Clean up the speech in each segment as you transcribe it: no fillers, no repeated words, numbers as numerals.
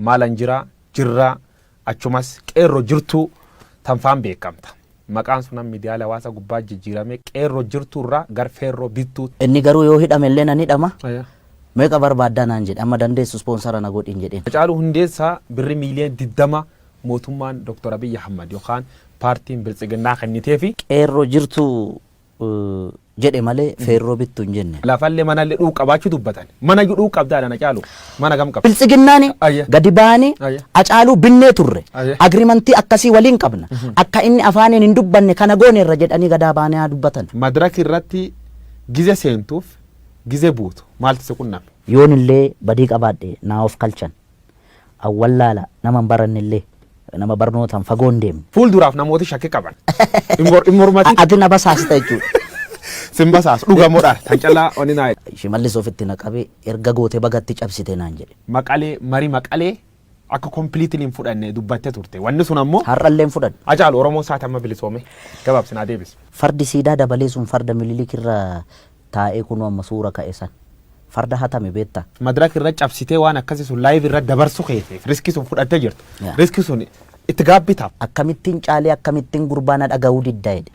Maalan jira, jirraa, achumas qeerroo jirtuu tanfaan beekamta. Maqaan sunan miidiyaalee hawaasa gubbaa jijjiirame qeerroo jirtuu irraa gar feerroo bittuu. Inni garuu yoo hidhame illee nan hidhama. Meeqa barbaaddaa naan jedhe, amma dandeessu ispoonsara na godhin jedheen. Hacaaluu Hundeessaa birri miiliyoona 20 mootummaan Dr. Abiy Ahmad yookaan paartiin Biltsiginnaa kenniteefi. Qeerroo jirtuu jedhe malee feerroo bittu hin jenne. Lafallee manallee dhuu qabaachuu dubbatan. Mana iyyuu dhuu qabdaa dha Hacaaluu. Mana gam qabda? Biltsiginnaan gadi ba'anii Hacaaluu binnee turre. Agrimantii akkasii waliin qabna. Akka inni afaaniin hin dubbanne kana gooneerra jedhanii gadaa ba'anii haa dubbatan. Madraki irratti gize seentuuf gize buutu maaltu si qunname? Yoon illee badii qabaadhe naa of kalchan. An wallaala nama hin baranne illee, nama barnootaan fagoo hin deemne. Fuulduraaf namooti shakki qaban. Hin mormatin. Ati na basaasta jechuudha. Sin basaasu dhugamoodha. Tan callaa oni naa. Shimallis ofitti na qabee erga goote bagatti cabsite naan jedhe. Maqalee marii Maqalee akka completely hin fudhanne dubbatte turte. Wanni sun ammoo. Har'allee hin fudhanne. Hacaalu Oromoon saati amma bilisoome gabaabsi naa deebisi. Fardi siidaa dabalee sun farda Mililik irra taa'ee kunoo amma suura ka'e san. Farda hatame beektaa? Madraka irra cabsitee waan akkasii sun live irra dabarsu keeteef riskii sun fudhattee jirta. Riskii sun itti gaabbitaaf. Akkamittiin Caalii akkamittiin gurbaa na dhaga'uu didda jedhe.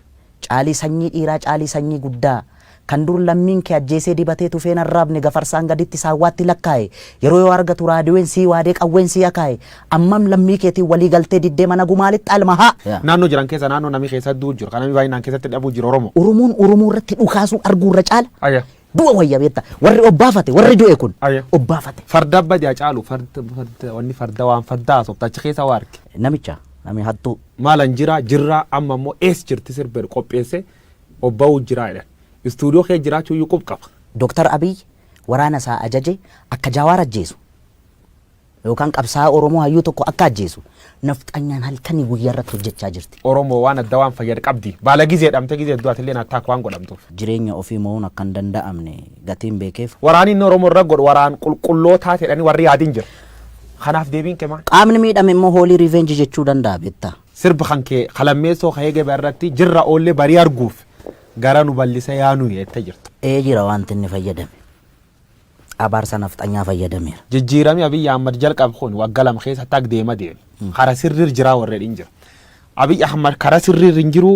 Caalii sanyii dhiiraa Caalii sanyii guddaa Kan dur lammiin kee ajjeesee dibatee tufee hin arraabne gafarsaan gaditti saawwaatti lakkaa'e yeroo yoo argatu raadiyoon sii waadee qawween sii akaa'e ammam lammii keetiin walii galtee diddee mana gumaalitti alma haa. Naannoo jiran keessa naannoo namni keessa du'u jiru kan namni baay'inaan keessatti dhabuu jiru Oromo. Oromoon Oromoo irratti dhukaasuu arguu irra caala du'a wayya beekta warri obbaafate warri du'e kun obbaafate. Farda badi Hacaalu farda farda wanni farda waan farda haasofta achi keessa waa arge. Namicha nami hattuu. Maalan jira jirraa amma immoo ees jirti sirba jedhu qopheesse obba'uu jiraa jedhan. Istuudiyoo kee jiraachuu iyyuu qub qaba. Dr. Abiy waraana isaa ajaje akka Jawaar ajjeesu yookaan qabsaa'aa Oromoo hayyuu tokko akka ajjeesu nafxanyaan halkanii guyyaa irratti hojjechaa jirti. Oromoo waan adda waan fayyad qabdi. Baala gizee dhamte gizee du'atillee attack waan godhamtuuf. Jireenya ofii mo'uun akka hin danda'amne gatiin beekeef. Waraanni inni Oromoo irra godhu waraan qulqullootaa jedhanii warri yaadin jira. Kanaaf deebiin kee maal? Qaamni miidhame immoo hoolii revenge jechuu danda'a beektaa. Sirba kan kee kalammeessoo ka'ee gaba irratti jirra oollee barii arguuf gara nu ballisa yaa nuyi jette jirta. Ee jira wanti inni fayyadame. Abaarsa nafxanyaa fayyadameera. Jijjiirami Abiy Ahmad jalqabe kun wagga 2 keessatti ag deema deeme. Kara sirriir jiraa warri hin jira. Abiy Ahmad kara sirriir hin jiru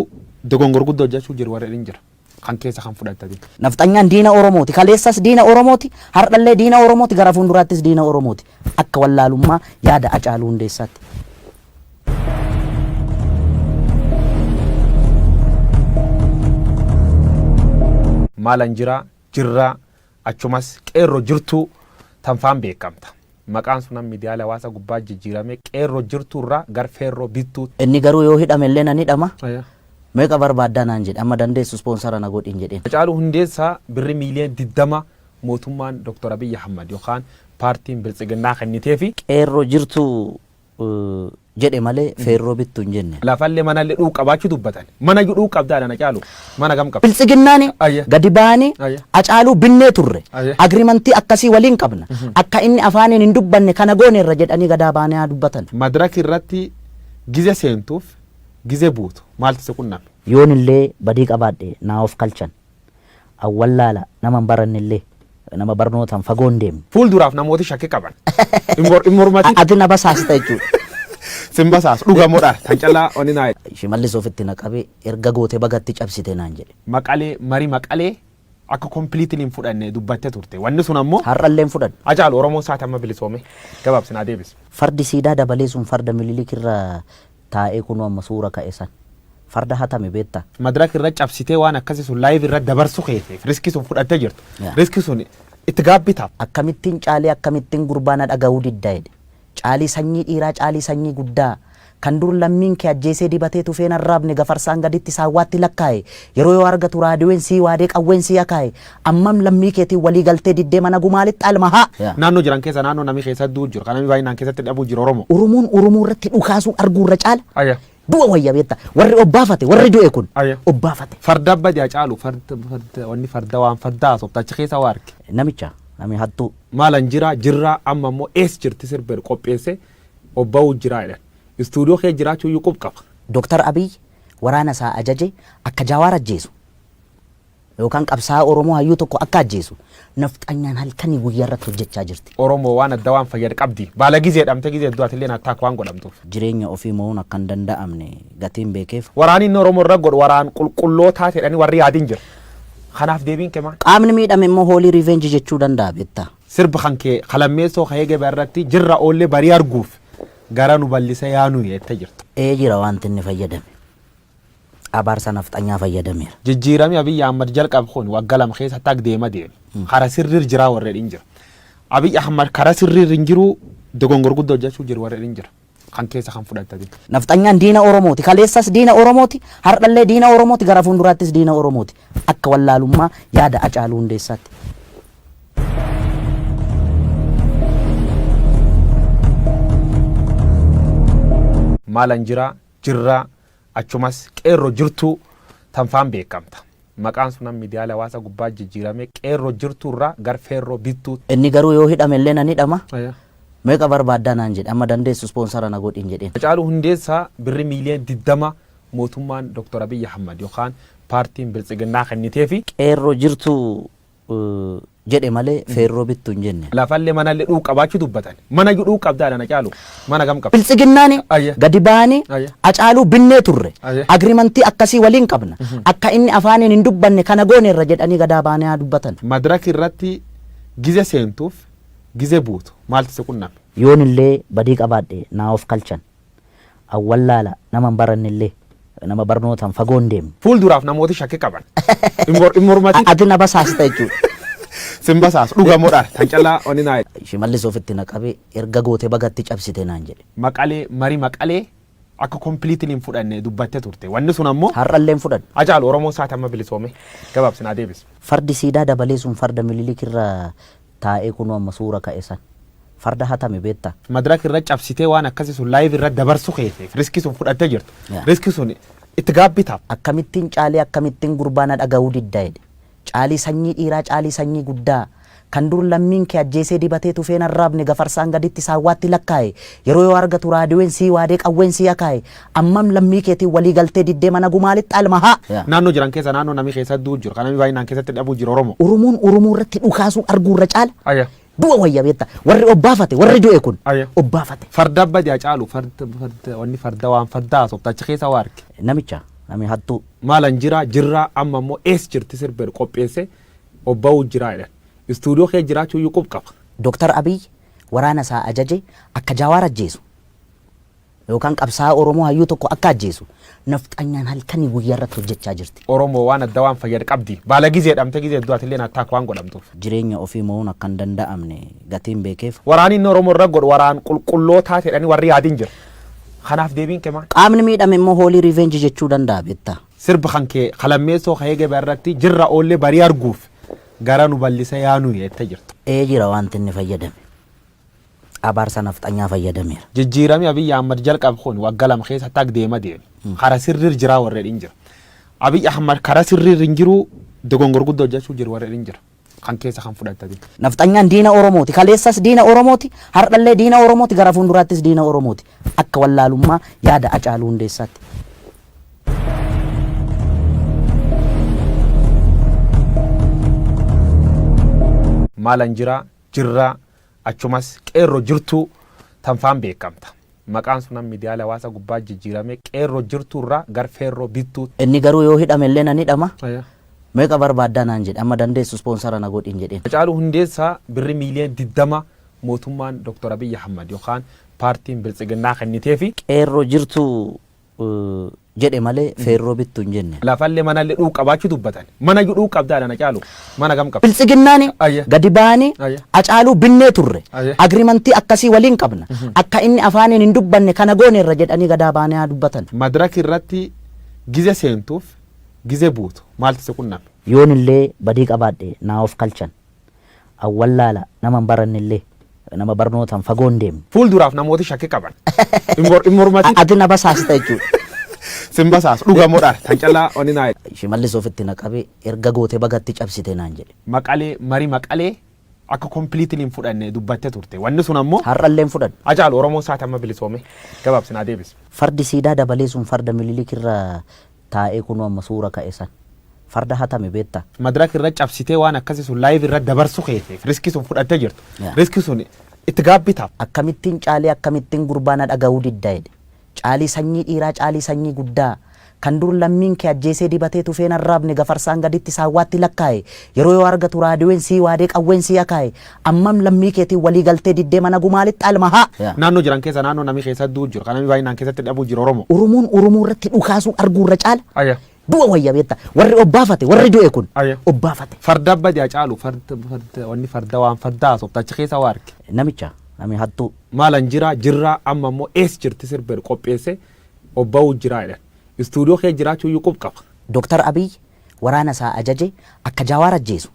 dogongor guddoo hojjechuu jiru warri hin jira. Kan keessa kan fudhattati. Nafxanyaan diina Oromooti. Kaleessas diina Oromooti. Har'allee diina Oromooti. Gara fuulduraattis diina Oromooti. Akka wallaalummaa yaada Hacaaluu Hundeessaatti. Maalan jira, jirraa, achumas qeerroo jirtuu tanfaan beekamta. Maqaan sunan miidiyaalee hawaasa gubbaa jijjiirame qeerroo jirtuu irraa gar feerroo bittuu. Inni garuu yoo hidhame illee nan hidhama. Meeqa barbaaddaa naan jedhe, amma dandeessu ispoonsara na godhin jedheen. Hacaaluu Hundeessaa birri miiliyoona 20 mootummaan Dr. Abiy Ahmad yookaan paartiin Biltsiginnaa kenniteefi. Qeerroo jirtuu jedhe malee feerroo bittu hin jenne. Lafallee manallee dhuu qabaachuu dubbatan. Mana iyyuu dhuu qabdaa dha Hacaaluu. Mana gam qabda? Biltsiginnaan gadi ba'anii Hacaaluu binnee turre. Agrimantii akkasii waliin qabna. Akka inni afaaniin hin dubbanne kana gooneerra jedhanii gadaa ba'anii haa dubbatan. Madraki irratti gize seentuuf gize buutu maaltu si qunname? Yoon illee badii qabaadhe naa of kalchan. An wallaala nama hin baranne illee, nama barnootaan fagoo hin deemne. Fuulduraaf namooti shakki qaban. Hin mormatin. Ati na basaasta jechuudha. Sin basaasu dhugamoodha. Tan callaa oni naa. Shimallis ofitti na qabee erga goote bagatti cabsite naan jedhe. Maqalee marii Maqalee akka completely hin fudhanne dubbatte turte. Wanni sun ammoo. Har'allee hin fudhanne. Hacaalu Oromoon saati amma bilisoome gabaabsi naa deebisi. Fardi siidaa dabalee sun farda Mililik irra taa'ee kunoo amma suura ka'e san. Farda hatame beektaa? Madraka irra cabsitee waan akkasii sun live irra dabarsu keeteef riskii sun fudhattee jirta. Riskii sun itti gaabbitaaf. Akkamittiin Caalii akkamittiin gurbaa na dhaga'uu didda jedhe. Caalii sanyii dhiiraa Caalii sanyii guddaa Kan dur lammiin kee ajjeesee dibatee tufee hin arraabne gafarsaan gaditti saawwaatti lakkaa'e yeroo yoo argatu raadiyoon sii waadee qawween sii akaa'e ammam lammii keetiin walii galtee diddee mana gumaalitti alma haa. Naannoo jiran keessa naannoo namni keessa du'u jiru kan namni baay'inaan keessatti dhabuu jiru Oromo. Oromoon Oromoo irratti dhukaasuu arguu irra caala du'a wayya beekta warri obbaafate warri du'e kun obbaafate. Farda badi Hacaalu farda farda wanni farda waan farda haasofta achi keessa waa arge. Namicha nami hattuu. Maalan jira jirraa amma immoo ees jirti sirba jedhu qopheesse obba'uu jiraa jedhan. Istuudiyoo kee jiraachuu iyyuu qub qaba. Dr. Abiy waraana isaa ajaje akka Jawaar ajjeesu. Yookaan qabsaa'aa Oromoo hayyuu tokko akka ajjeesu nafxanyaan halkanii guyyaa irratti hojjechaa jirti. Oromoo waan adda waan fayyadu qabdi. Baala gizee dhamte gizee du'atillee attaak waan godhamtuuf. Jireenya ofii mo'uun akka hin danda'amne gatiin beekeef. Waraanni inni Oromoo irra godhu waraan qulqullootaa jedhanii warri yaadin jira. Kanaaf deebiin kee maal? Qaamni miidhame immoo holy revenge jechuu danda'a beektaa. Sirba kan kee kalammeessoo ka'ee gabaa irratti jirra oollee barii arguuf gara nu bal'ise yaanuu jettee jirta. Ee jira wanti inni fayyadame. Abaarsa nafxanyaa fayyadameera. Jijjiiramni Abiyyi Ahmad jalqabe kun waggaa 2 keessatti akka deema deeme. Kara sirriir jiraa warreen hin jira. Abiyyi Ahmad kara sirriir hin jiru dogongor guddoo hojjechuu jiru warreen hin jira. Kan keessa kan fudhatanii. Nafxanyaan diina Oromooti. Kaleessas diina Oromooti. Har'allee diina Oromooti. Gara fuulduraattis diina Oromooti. Akka wallaalummaa yaada Hacaaluu Hundeessaatti. Maalan jira jirraa achumas qeerroo jirtuu tanfaan beekamta. Maqaan sun miidiyaalee hawaasa gubbaa jijjiirame qeerroo jirtuu irraa gar feerroo bittuu. Inni garuu yoo hidhame illee nan hidhama. Meeqa barbaaddaa naan jedhe, amma dandeessu sponsor na godhin jedheen. Hacaaluu Hundeessaa birri miiliyoona 20 mootummaan Dr. Abiyyi Ahmad yookaan paartiin Biltsiginnaa kenniteefi. Qeerroo jirtuu jedhe malee feerroo bittu hin jenne. Lafallee manallee dhuu qabaachuu dubbatan. Mana iyyuu dhuu qabdaa dha Hacaaluu. Mana gam qabda? Biltsiginnaan gadi ba'anii Hacaaluu binnee turre. Agreement akkasii waliin qabna. Akka inni afaaniin hin dubbanne kana gooneerra jedhanii gadaa ba'anii haa dubbatan. Madaraka irratti gize seentuuf gize buutu maaltu si qunname? Yoon illee badii qabaadhe naa of kalchan. An wallaala nama hin baranne illee nama barnootaan fagoo hin deemne. Fuulduraaf namooti shakkii qaban. Hin mormatin. Ati na basaasta jechuudha. Sin basaasu dhugamoodhaan tan callaa oni naa. Shimallis ofitti na qabee erga goote bagatti cabsite naan jedhe. Maqalee marii Maqalee akka completely hin fudhanne dubbatte turte. Wanni sun ammoo. Har'allee hin fudhanne. Hacaalu Oromoon saati amma bilisoome gabaabsinaa deebis. Fardi siidaa dabalee sun farda Mililik irra taa'ee kunoo amma suura ka'e san. Farda hatame beektaa? Madaraka irra cabsitee waan akkasii sun live irra dabarsu keeteef risk sun fudhattee jirtu. Risk sun itti gaabbitaaf. Akkamittiin caalii akkamittiin gurbaa na dhaga'uu didda jedhe. Caalii sanyii dhiiraa caalii sanyii guddaa. Kan dur lammiin kee ajjeesee dibatee tufeen arraabne gafarsaan gaditti saawwaatti lakkaa'e. Yeroo yoo argatu raadiyoon sii waadee qawween sii akaa'e. Ammam lammii keetiin walii galtee diddee mana gumaalitti alma haa. Naannoo jiran keessa naannoo namni keessa du'u jiru kan namni baay'inaan keessatti dhabuu jiru Oromoo. Oromoon Oromoo irratti dhukaasuu arguu irra caala. Du'a wayya beekta. Warri obbaafate warri du'e kun obbaafate. Farda badi Hacaalu farda farda wanni farda waan farda haasofta achi keessa waa arge. Namicha nami hattuu. Maalan jira jirraa amma immoo ees jirti sirba qopheesse obba'uu jiraa jedhan. Istuudiyoo kee jiraachuu iyyuu qub qaba. Dr. Abiy waraana isaa ajaje akka Jawaar ajjeesu yookaan qabsaa'aa Oromoo hayyuu tokko akka ajjeesu nafxanyaan halkanii guyyaa irratti hojjechaa jirti. Oromoo waan adda waan fayyadu qabdi. Baala gizee dhamte gizee du'atillee attaak waan godhamtuuf. Jireenya ofii mo'uun akka hin danda'amne gatiin beekeef. Waraanni inni Oromoo irra godhu waraan qulqullootaa jedhanii warri yaadin jira. Kanaaf deebiin kee maal? Qaamni miidhame immoo holy revenge jechuu danda'a beektaa. Sirba kan kee kalammeessoo ka'ee gabaa irratti jirra oollee barii arguuf gara nu bal'ise yaanuu jettee jirta. Ee jira wanti inni fayyadame. Abaarsa nafxanyaa fayyadameera. Jijjiiramni Abiyyi Ahmad jalqabe kun waggaa 2 keessatti akka deema deeme. Kara sirriir jiraa warreen hin jira. Abiyyi Ahmad kara sirriir hin jiru dogongor guddoo hojjechuu jiru warreen hin jira. Kan keessa kan fudhatanii. Nafxanyaan diina Oromooti. Kaleessas diina Oromooti. Har'allee diina Oromooti. Gara fuulduraattis diina Oromooti. Akka wallaalummaa yaada Hacaaluu Hundeessaatti. Maalan jira jirraa achumas qeerroo jirtuu tanfaan beekamta. Maqaan sun miidiyaalee hawaasa gubbaa jijjiirame qeerroo jirtuu irraa gar feerroo bittuu. Inni garuu yoo hidhame illee nan hidhama. Meeqa barbaaddaa naan jedhe, amma dandeessu sponsor na godhin jedheen. Hacaaluu Hundeessaa birri miiliyoona 20 mootummaan Dr. Abiyyi Ahmad yookaan paartiin Biltsiginnaa kenniteefi. Qeerroo jirtuu jedhe malee feerroo bittu hin jenne. Lafallee manallee dhuu qabaachuu dubbatan. Mana iyyuu dhuu qabdaa dha Hacaaluu. Mana gam qabda? Biltsiginnaan gadi ba'anii Hacaaluu binnee turre. Agreement akkasii waliin qabna. Akka inni afaaniin hin dubbanne kana gooneerra jedhanii gadaa ba'anii haa dubbatan. Madaraka irratti gize seentuuf gize buutu maaltu si qunname? Yoon illee badii qabaadhe naa of kalchan. An wallaala nama hin baranne illee nama barnootaan fagoo hin deemne. Fuulduraaf namooti shakkii qaban. Hin mormatin. Ati na basaasta jechuudha. Sin basaasu dhugamoodhaan tan callaa oni naa. Shimallis ofitti na qabee erga goote bagatti cabsite naan jedhe. Maqalee marii Maqalee akka completely hin fudhanne dubbatte turte. Wanni sun ammoo. Har'allee hin fudhanne. Hacaalu Oromoon saati amma bilisoome gabaabsinaa deebis. Fardi siidaa dabalee sun farda Mililik irra taa'ee kunoo amma suura ka'e san. Farda hatame beektaa? Madirak irra cabsitee waan akkasii sun live irra dabarsu keeteef risk sun fudhattee jirtu. Yeah. Risk sun itti gaabbitaaf. Akkamittiin Caalii, akkamittiin gurbaana dhaga'uu didda jedhe. Caalii sanyii dhiiraa, caalii sanyii guddaa. Kan dur lammiin kee ajjeesee dibatee tufeen arraabne gafarsaan gaditti saawwaatti lakkaa'e. Yeroo yoo argatu raadiyoon sii waadee qawween sii akaa'e. Ammam lammii keetiin walii galtee diddee mana gumaalitti alma haa. Naannoo jiran keessa naannoo namni keessa du'u jiru. Kan namni baay'inaan keessatti dhabuu jiru Oromoo. Oromoon Oromoo irratti dhukaasuu arguu irra caala. Ayya. Du'a wayya beektaa. Warri obbaafate, warri du'e kun Ayya. obbaafate. Farda badii caalu, farda, farda, wanni farda waan farda haasofta achi keessa waa arge. Namicha namni hattuu. Maalan jira jirraa, amma immoo ees jirti sirba qopheesse obba'uu jira jedhan. Istuudiyoo kee jiraachuu iyyuu qub qaba. Dooktar Abiy waraana isaa ajaje akka Jawaar ajjeesu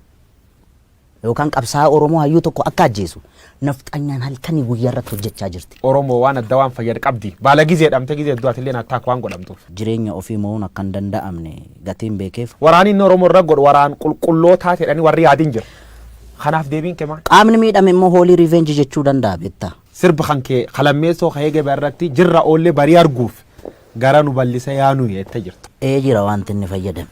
yookaan qabsaa'aa Oromoo hayyuu tokko akka ajjeesu nafxanyaan halkanii guyyaa irratti hojjechaa jirti. Oromoo waan adda waan fayyadu qabdi. Baala gizee dhamte gizee du'atillee attaak waan godhamtuuf. Jireenya ofii mo'uun akka hin danda'amne gatiin beekeef. Waraanni inni Oromoo irra godhu waraan qulqullootaa jedhanii warri yaadin jira. Kanaaf deebiin kee maal? Qaamni miidhame immoo holy revenge jechuu danda'a beektaa. Sirba kan kee kalammeessoo ka'ee gabaa irratti jirra oollee barii arguuf gara nu bal'isa yaanuu jettee jirta. Ee, jira wanti inni fayyadame.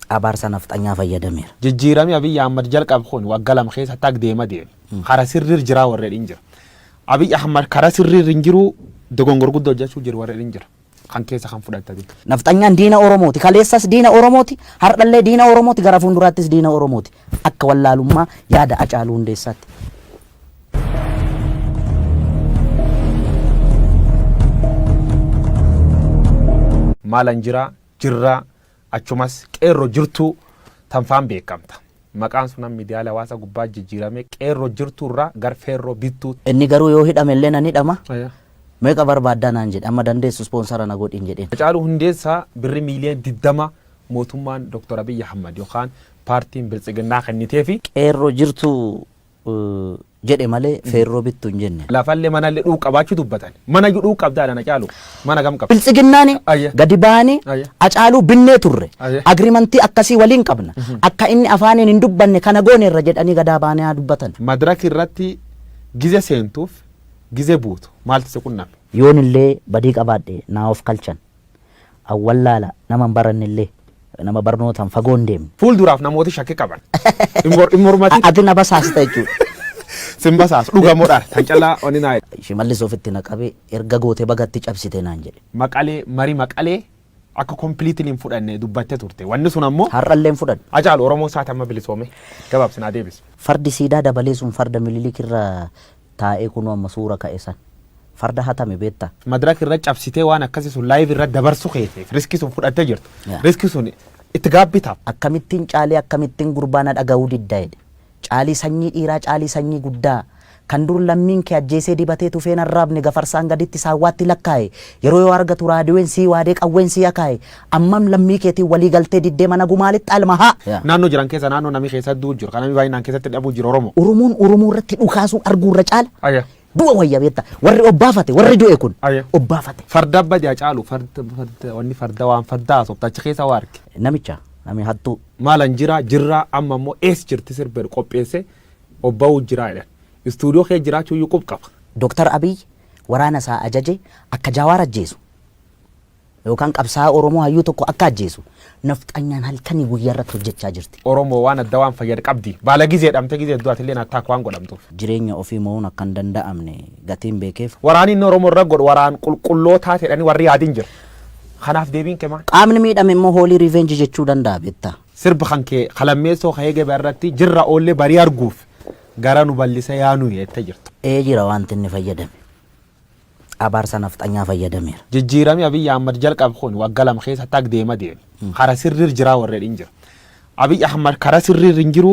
Abaarsa nafxanyaa fayyadameera. Jijjiiramni Abiyyi Ahmad jalqabe kun waggaa 2 keessatti akka deema deeme. Kara sirriir jiraa warreen hin jira. Abiyyi Ahmad kara sirriir hin jiru, dogongor guddoo hojjechuu jiru warreen hin jira. Kan keessa kan fudhatanii. Nafxanyaan diina Oromooti. Kaleessas diina Oromooti. Har'allee diina Oromooti. Gara fuulduraattis diina Oromooti. Akka wallaalummaa yaada Hacaaluu Hundeessaatti. Maalan jira jirraa, achumas qeerroo jirtuu tanfaan beekamta. Maqaan sun miidiyaalee hawaasa gubbaa jijjiirame qeerroo jirtuu irraa gar feerroo bittuu. Inni garuu yoo hidhame illee nan hidhama. Meeqa barbaaddaa naan jedhe, amma dandeessu sponsor na godhin jedheen. Hacaaluu Hundeessaa birri miiliyoona 20 mootummaan Dr. Abiyyi Ahmad yookaan paartiin Biltsiginnaa kenniteefi. Qeerroo jirtuu jedhe malee feerroo bittu hin jenne. Lafallee manallee dhuu qabaachuu dubbatan. Mana iyyuu dhuu qabdaa dha Caalu. Mana gam qabda? Biltsiginnaani Ayya. gadi ba'anii Ayya. Hacaaluu binnee turre. Ayya. Agreement akkasii waliin qabna. Akka inni afaaniin hin dubbanne kana gooneerra jedhanii gadaa ba'anii haa dubbatan. Madaraka irratti gize seentuuf gize buutu maaltu si qunname? Yoon illee badii qabaadhe naa of kalchan. Awwallaala nama hin baranne illee, nama barnootaan fagoo hin deemne. Fuulduraaf namooti shakkii qaban. Hin mormatin. Ati na basaasta jechuudha. Sin basaasu dhugamoodhaan kan callaa oni naa. Shimallis ofitti na qabee erga gootee bagatti cabsite naan jedhe. Maqalee marii Maqalee akka completely hin fudhanne dubbattee turte. Wanni sun ammoo. Har'allee hin fudhanne. Hacaalu Oromoo isaati amma bilisoome gabaabsinaa deebise. Fardi siidaa dabalee sun farda Mililik irra taa'ee kunoo amma suura ka'e san. Farda hatame beektaa? Madirak irra cabsitee waan akkasii sun live irra dabarsu keeteef risk sun fudhattee jirtu. Yeah. Risk sun itti gaabbitaaf. Akkamittiin Caalii, akkamittiin gurbaana dhaga'uu didda jedhe. Caalii sanyii dhiiraa, caalii sanyii guddaa. Kan dur lammiin kee ajjeesee dibatee tufeen arraabne gafarsaan gaditti saawwaatti lakkaa'e. Yeroo yoo argatu raadiyoon sii waadee qawween sii akaa'e. Ammam lammii keetiin walii galtee diddee mana gumaalitti alma haa. Naannoo jiran keessa naannoo namni keessa du'u jiru. Kan namni baay'inaan keessatti dhabuu jiru Oromoo. Oromoon Oromoo irratti dhukaasuu arguu irra caala. Ayya. Du'a wayya beektaa. Warri obbaafate, warri du'e kun Ayya. obbaafate. Farda badii caalu, farda, farda, wanni farda waan farda haasofta achi keessa waa arge. Namicha namni hattuu. Maalan jira jirraa, amma immoo ees jirti sirba qopheesse obba'uu jira jedhan. Istuudiyoo kee jiraachuu iyyuu qub qaba. Dooktar Abiy waraana isaa ajaje akka Jawaar ajjeesu yookaan qabsaa'aa Oromoo hayyuu tokko akka ajjeesu nafxanyaan halkanii guyyaa irratti hojjechaa jirti. Oromoo waan adda waan fayyadu qabdi. Baala gizee dhamte gizee du'atillee attaak waan godhamtuuf. Jireenya ofii mo'uun akka hin danda'amne gatiin beekeef. Waraanni inni Oromoo irra godhu waraan qulqullootaa jedhanii warri yaadin jira. Kanaaf deebiin kee maal? Qaamni miidhame immoo holy revenge jechuu danda'a beektaa. Sirba kan kee kalammeessoo ka'ee gabaa irratti jirra oollee barii arguuf gara nu bal'isa yaanuu jettee jirta. Ee, jira wanti inni fayyadame. Abaarsa nafxanyaa fayyadameera. Jijjiiramni Abiyyi Ahmad jalqabe kun waggaa 2 keessatti akka deema deeme. Kara sirriir jiraa warreen hin jira. Abiyyi Ahmad kara sirriir hin jiru,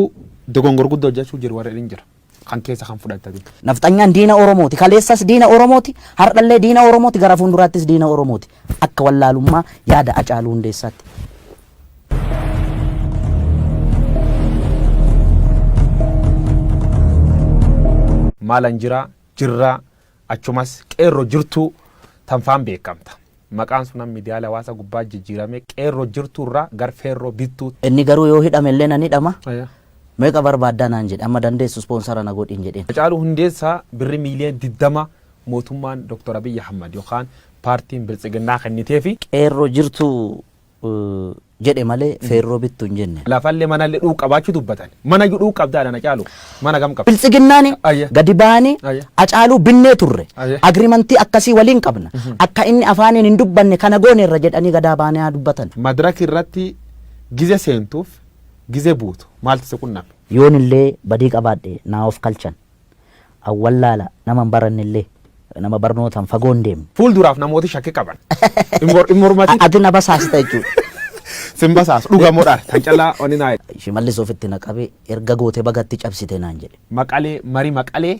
dogongor guddoo hojjechuu jiru warreen hin jira. Kan keessa kan fudhatanii. Nafxanyaan diina Oromooti. Kaleessas diina Oromooti. Har'allee diina Oromooti. Gara fuulduraattis diina Oromooti. Akka wallaalummaa yaada Hacaaluu Hundeessaatti. Maalan jira jirraa, achumas qeerroo jirtuu tanfaan beekamta. Maqaan sun miidiyaalee hawaasa gubbaa jijjiirame qeerroo jirtuu irraa gar feerroo bittuu. Inni garuu yoo hidhame illee nan hidhama. Meeqa barbaaddaa naan jedhe, amma dandeessu sponsor na godhin jedheen. Hacaaluu Hundeessaa birri miiliyoona 20 mootummaan Dr. Abiyyi Ahmad yookaan paartiin Biltsiginnaa kenniteefi. Qeerroo jirtuu Jedhe malee feerroo bittu hin jenne. Lafallee manallee dhuu qabaachuu dubbatan. Mana iyyuu dhuu qabdaa na caalu. Mana gam qabda? Biltsiginnaani Ayya. Gadi ba'anii Ayya. Acaaluu binnee turre. Ayya. Agreement akkasii waliin qabna. Akka inni afaaniin hin dubbanne kana gooneerra jedhanii gadaa ba'anii haa dubbatan. Madaraka irratti gize seentuuf gize buutu maaltu si qunname? Yoon illee badii qabaadhe naa of kalchan. Awwallaala nama hin baranne illee nama barnootaan fagoo hin deemne. Fuulduraaf namooti shakkii qaban. Hin mormatin. Ati na basaasta jechuudha. Sin basaasu dhugamoodhaan kan callaa oni naa. Shimallis ofitti na qabee erga goote bagatti cabsite naan jedhe. Maqalee marii Maqalee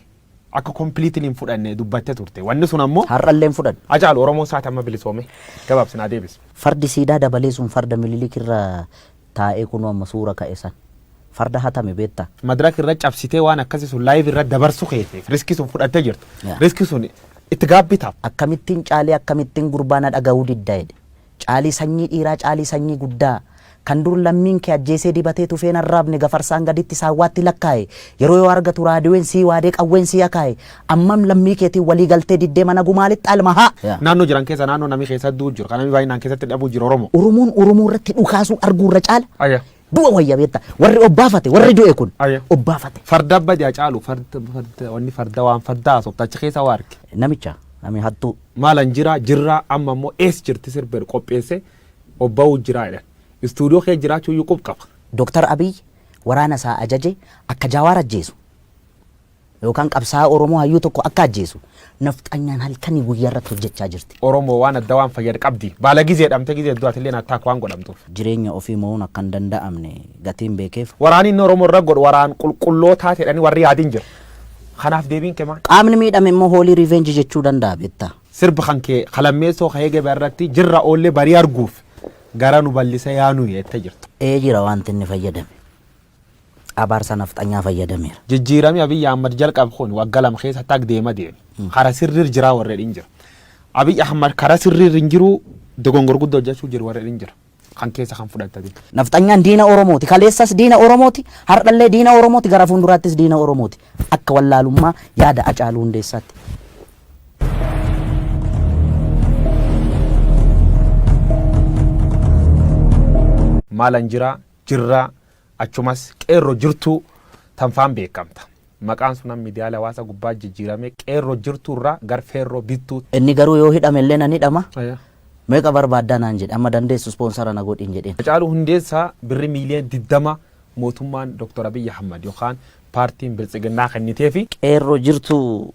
akka completely hin fudhanne dubbattee turte. Wanni sun ammoo. Har'allee hin fudhanne. Hacaalu Oromoon saati amma bilisoome gabaabsinaa deebisi. Fardi siidaa dabalee sun farda Mililik irra taa'ee kunoo amma suura ka'e san. Farda hatame beektaa? Madaraka irra cabsitee waan akkasii sun live irra dabarsu keeteef risk sun fudhattee jirtu. Yeah. Risk sun itti gaabbitaaf. Akkamittiin caalii akkamittiin gurbaa na dhaga'uu didda jedhe. Caalii sanyii dhiiraa caalii sanyii guddaa. Kan dur lammiin kee ajjeesee dibatee tufeen arraabne gafarsaan gaditti saawwaatti lakkaa'e. Yeroo yoo argatu raadiyoon sii waadee qawween sii akaa'e. Ammam lammii keetiin walii galtee diddee mana gumaalitti alma haa. Yeah. Naannoo jiran keessa naannoo namni keessa du'u jiru kan namni baay'inaan keessatti dhabuu jiru Oromoo. Oromoon Oromoo irratti dhukaasuu arguu irra caala. Ayya. Du'a wayya beekta. Warri obbaafate warri du'e kun Ayya. obbaafate. Farda badi Hacaalu farda farda wanni farda waan farda haasofta achi keessa waa arge. Namicha nami hattuu. Maalan jira jirraa amma immoo ees jirti sirba jedhu qopheesse obba'uu jiraa jedhan. Istuudiyoo kee jiraachuu iyyuu qub qaba. Doktar Abiy waraana isaa ajaje akka Jawaar ajjeesu yookaan qabsaa'aa Oromoo hayyuu tokko akka ajjeesu nafxanyaan halkanii guyyaa irratti hojjechaa jirti. Oromoo waan adda waan fayyad qabdi. Baala gizee dhamte gizee du'atillee attack waan godhamtuuf. Jireenya ofii mo'uun akka hin danda'amne gatiin beekeef. Waraanni inni Oromoo irra godhu waraan qulqullootaa jedhanii warri yaadin jira. Kanaaf deebiin kee maal? Qaamni miidhame immoo holy revenge jechuu danda'a beektaa. Sirba kan kee kalammeessoo ka'ee gabaa irratti jirra oollee barii arguuf gara nu bal'ise yaanuu jettee jirta. Ee jira wanti inni fayyadame. Abaarsa nafxanyaa fayyadameera. Jijjiiramni Abiyyi Ahmad jalqabe kun waggaa 2 keessatti akka deema deeme. Kara sirriir jiraa warra hin jira. Abiyyi Ahmad kara sirriir hin jiru dogongor guddoo hojjechuu jiru warra hin jira. Kan keessa kan fudhatanii. Nafxanyaan diina Oromooti. Kaleessas diina Oromooti. Har'allee diina Oromooti. Gara fuulduraattis diina Oromooti. Akka wallaalummaa yaada Hacaaluu Hundeessaatti. Maalan jira jirraa achumas qeerroo jirtuu tanfaan beekamta. Maqaan sun miidiyaalee hawaasa gubbaa jijjiirame qeerroo jirtuu irraa gar feerroo bittuu. Inni garuu yoo hidhame illee nan hidhama. Meeqa barbaaddaa naan jedhe amma dandeessu sponsor na godhin jedheen. Hacaaluu Hundeessaa birri miiliyoona 20 mootummaan Dr. Abiyyi Ahmad yookaan paartiin Biltsiginnaa kenniteefi. Qeerroo jirtuu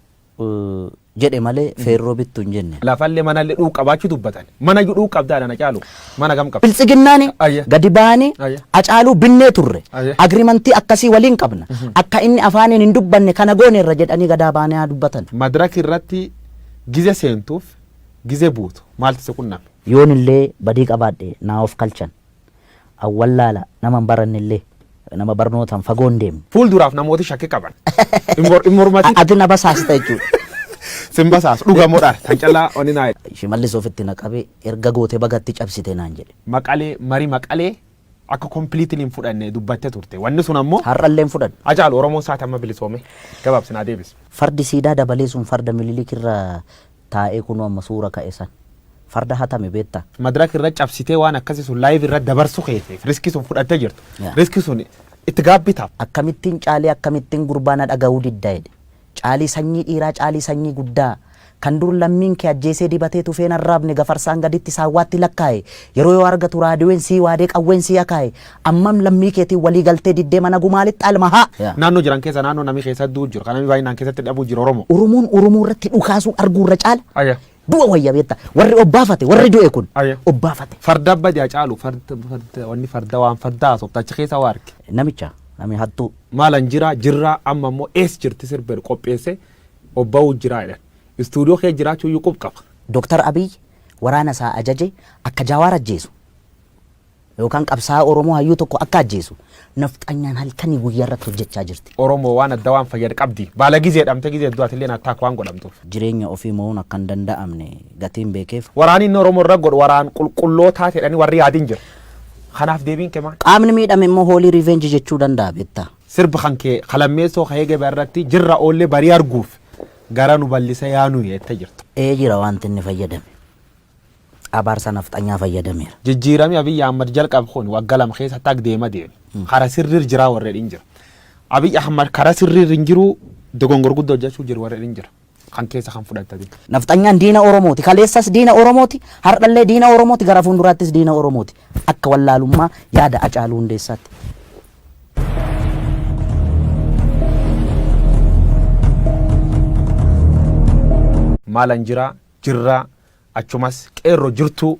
jedhe malee feerroo bittu hin jenne. Lafallee manallee dhuu qabaachuu dubbatan. Mana iyyuu dhuu qabdaa na caalu. Mana gam qabda? Biltsiginnaani Ayya. Gadi ba'anii Ayya. Hacaaluu binnee turre. Ayya. Agreement akkasii waliin qabna. Akka inni afaaniin hin dubbanne kana gooneerra jedhanii gadaa ba'anii haa dubbatan. Madaraka irratti gize seentuuf gize buutu maaltu si qunname? Yoon illee badii qabaadhe naa of kalchan. Awwallaala nama hin baranne illee nama barnootaan fagoo hin deemne. Fuulduraaf namooti shakkii qaban. Hin mormatin. Ati na basaasta jechuudha. Sin basaasu dhugamoodhaan kan callaa oni naa. Shimallis ofitti na qabee erga goote bagatti cabsite naan jedhe. Maqalee marii Maqalee akka completely hin fudhanne dubbattee turte. Wanni sun ammoo. Har'allee hin fudhanne. Hacaalu Oromoon saati amma bilisoome gabaabsinaa deebisi. Fardi siidaa dabalee sun farda Mililik irra taa'ee kunoo amma suura ka'e san. Farda hatame beektaa? Madaraka irra cabsitee waan akkasii sun live irra dabarsu keeteef risk sun fudhattee jirtu. Yeah. Risk sun itti gaabbitaaf. Akkamittiin caalii akkamittiin gurbaa na dhaga'uu didda jedhe. Caalii sanyii dhiiraa caalii sanyii guddaa. Kan dur lammiin kee ajjeesee dibatee tufeen arraabne gafarsaan gaditti saawwaatti lakkaa'e. Yeroo yoo argatu raadiyoon sii waadee qawween sii akaa'e. Ammam lammii keetiin walii galtee diddee mana gumaalitti alma haa. Yeah. Naannoo jiran keessa naannoo namni keessa du'u jiru kan namni baay'inaan keessatti dhabuu jiru Oromoo. Oromoon Oromoo irratti dhukaasuu arguu irra caala. Ayya. Du'a wayya beekta. Warri obbaafate warri du'e kun Ayya. obbaafate. Farda badi Hacaalu farda farda wanni farda waan farda haasofta achi keessa waa arge. Namicha nami hattuu. Maalan jira jirraa amma immoo ees jirti sirba jedhu qopheesse obba'uu jiraa jedhan. Istuudiyoo kee jiraachuu iyyuu qub qaba. Doktar Abiy waraana isaa ajaje akka Jawaar ajjeesu yookaan qabsaa'aa Oromoo hayyuu tokko akka ajjeesu nafxanyaan halkanii guyyaa irratti hojjechaa jirti. Oromoo waan adda waan fayyad qabdi. Baala gizee dhamte gizee du'atillee attack waan godhamtuuf. Jireenya ofii mo'uun akka hin danda'amne gatiin beekeef. Waraanni inni Oromoo irra godhu waraan qulqullootaa jedhanii warri yaadin jira. Kanaaf deebiin kee maal? Qaamni miidhame immoo holy revenge jechuu danda'a beektaa. Sirba kan kee kalammeessoo ka'ee gabaa irratti jirra oollee barii arguuf gara nu bal'ise yaanuu jettee jirta. Ee jira wanti inni fayyadame. Abaarsa nafxanyaa fayyadameera. Jijjiiramni Abiyyi Ahmad jalqabe kun waggaa 2 keessatti akka deema deeme. Kara sirriir jiraa warreen hin jira. Abiyyi Ahmad kara sirriir hin jiru, dogongor guddoo hojjechuu jiru warreen hin jira. Kan keessa kan fudhatanii. Nafxanyaan diina Oromooti. Kaleessas diina Oromooti. Har'allee diina Oromooti. Gara fuulduraattis diina Oromooti. Akka wallaalummaa yaada Hacaaluu Hundeessaatti. Maalan jiraa jirraa achumas qeerroo jirtuu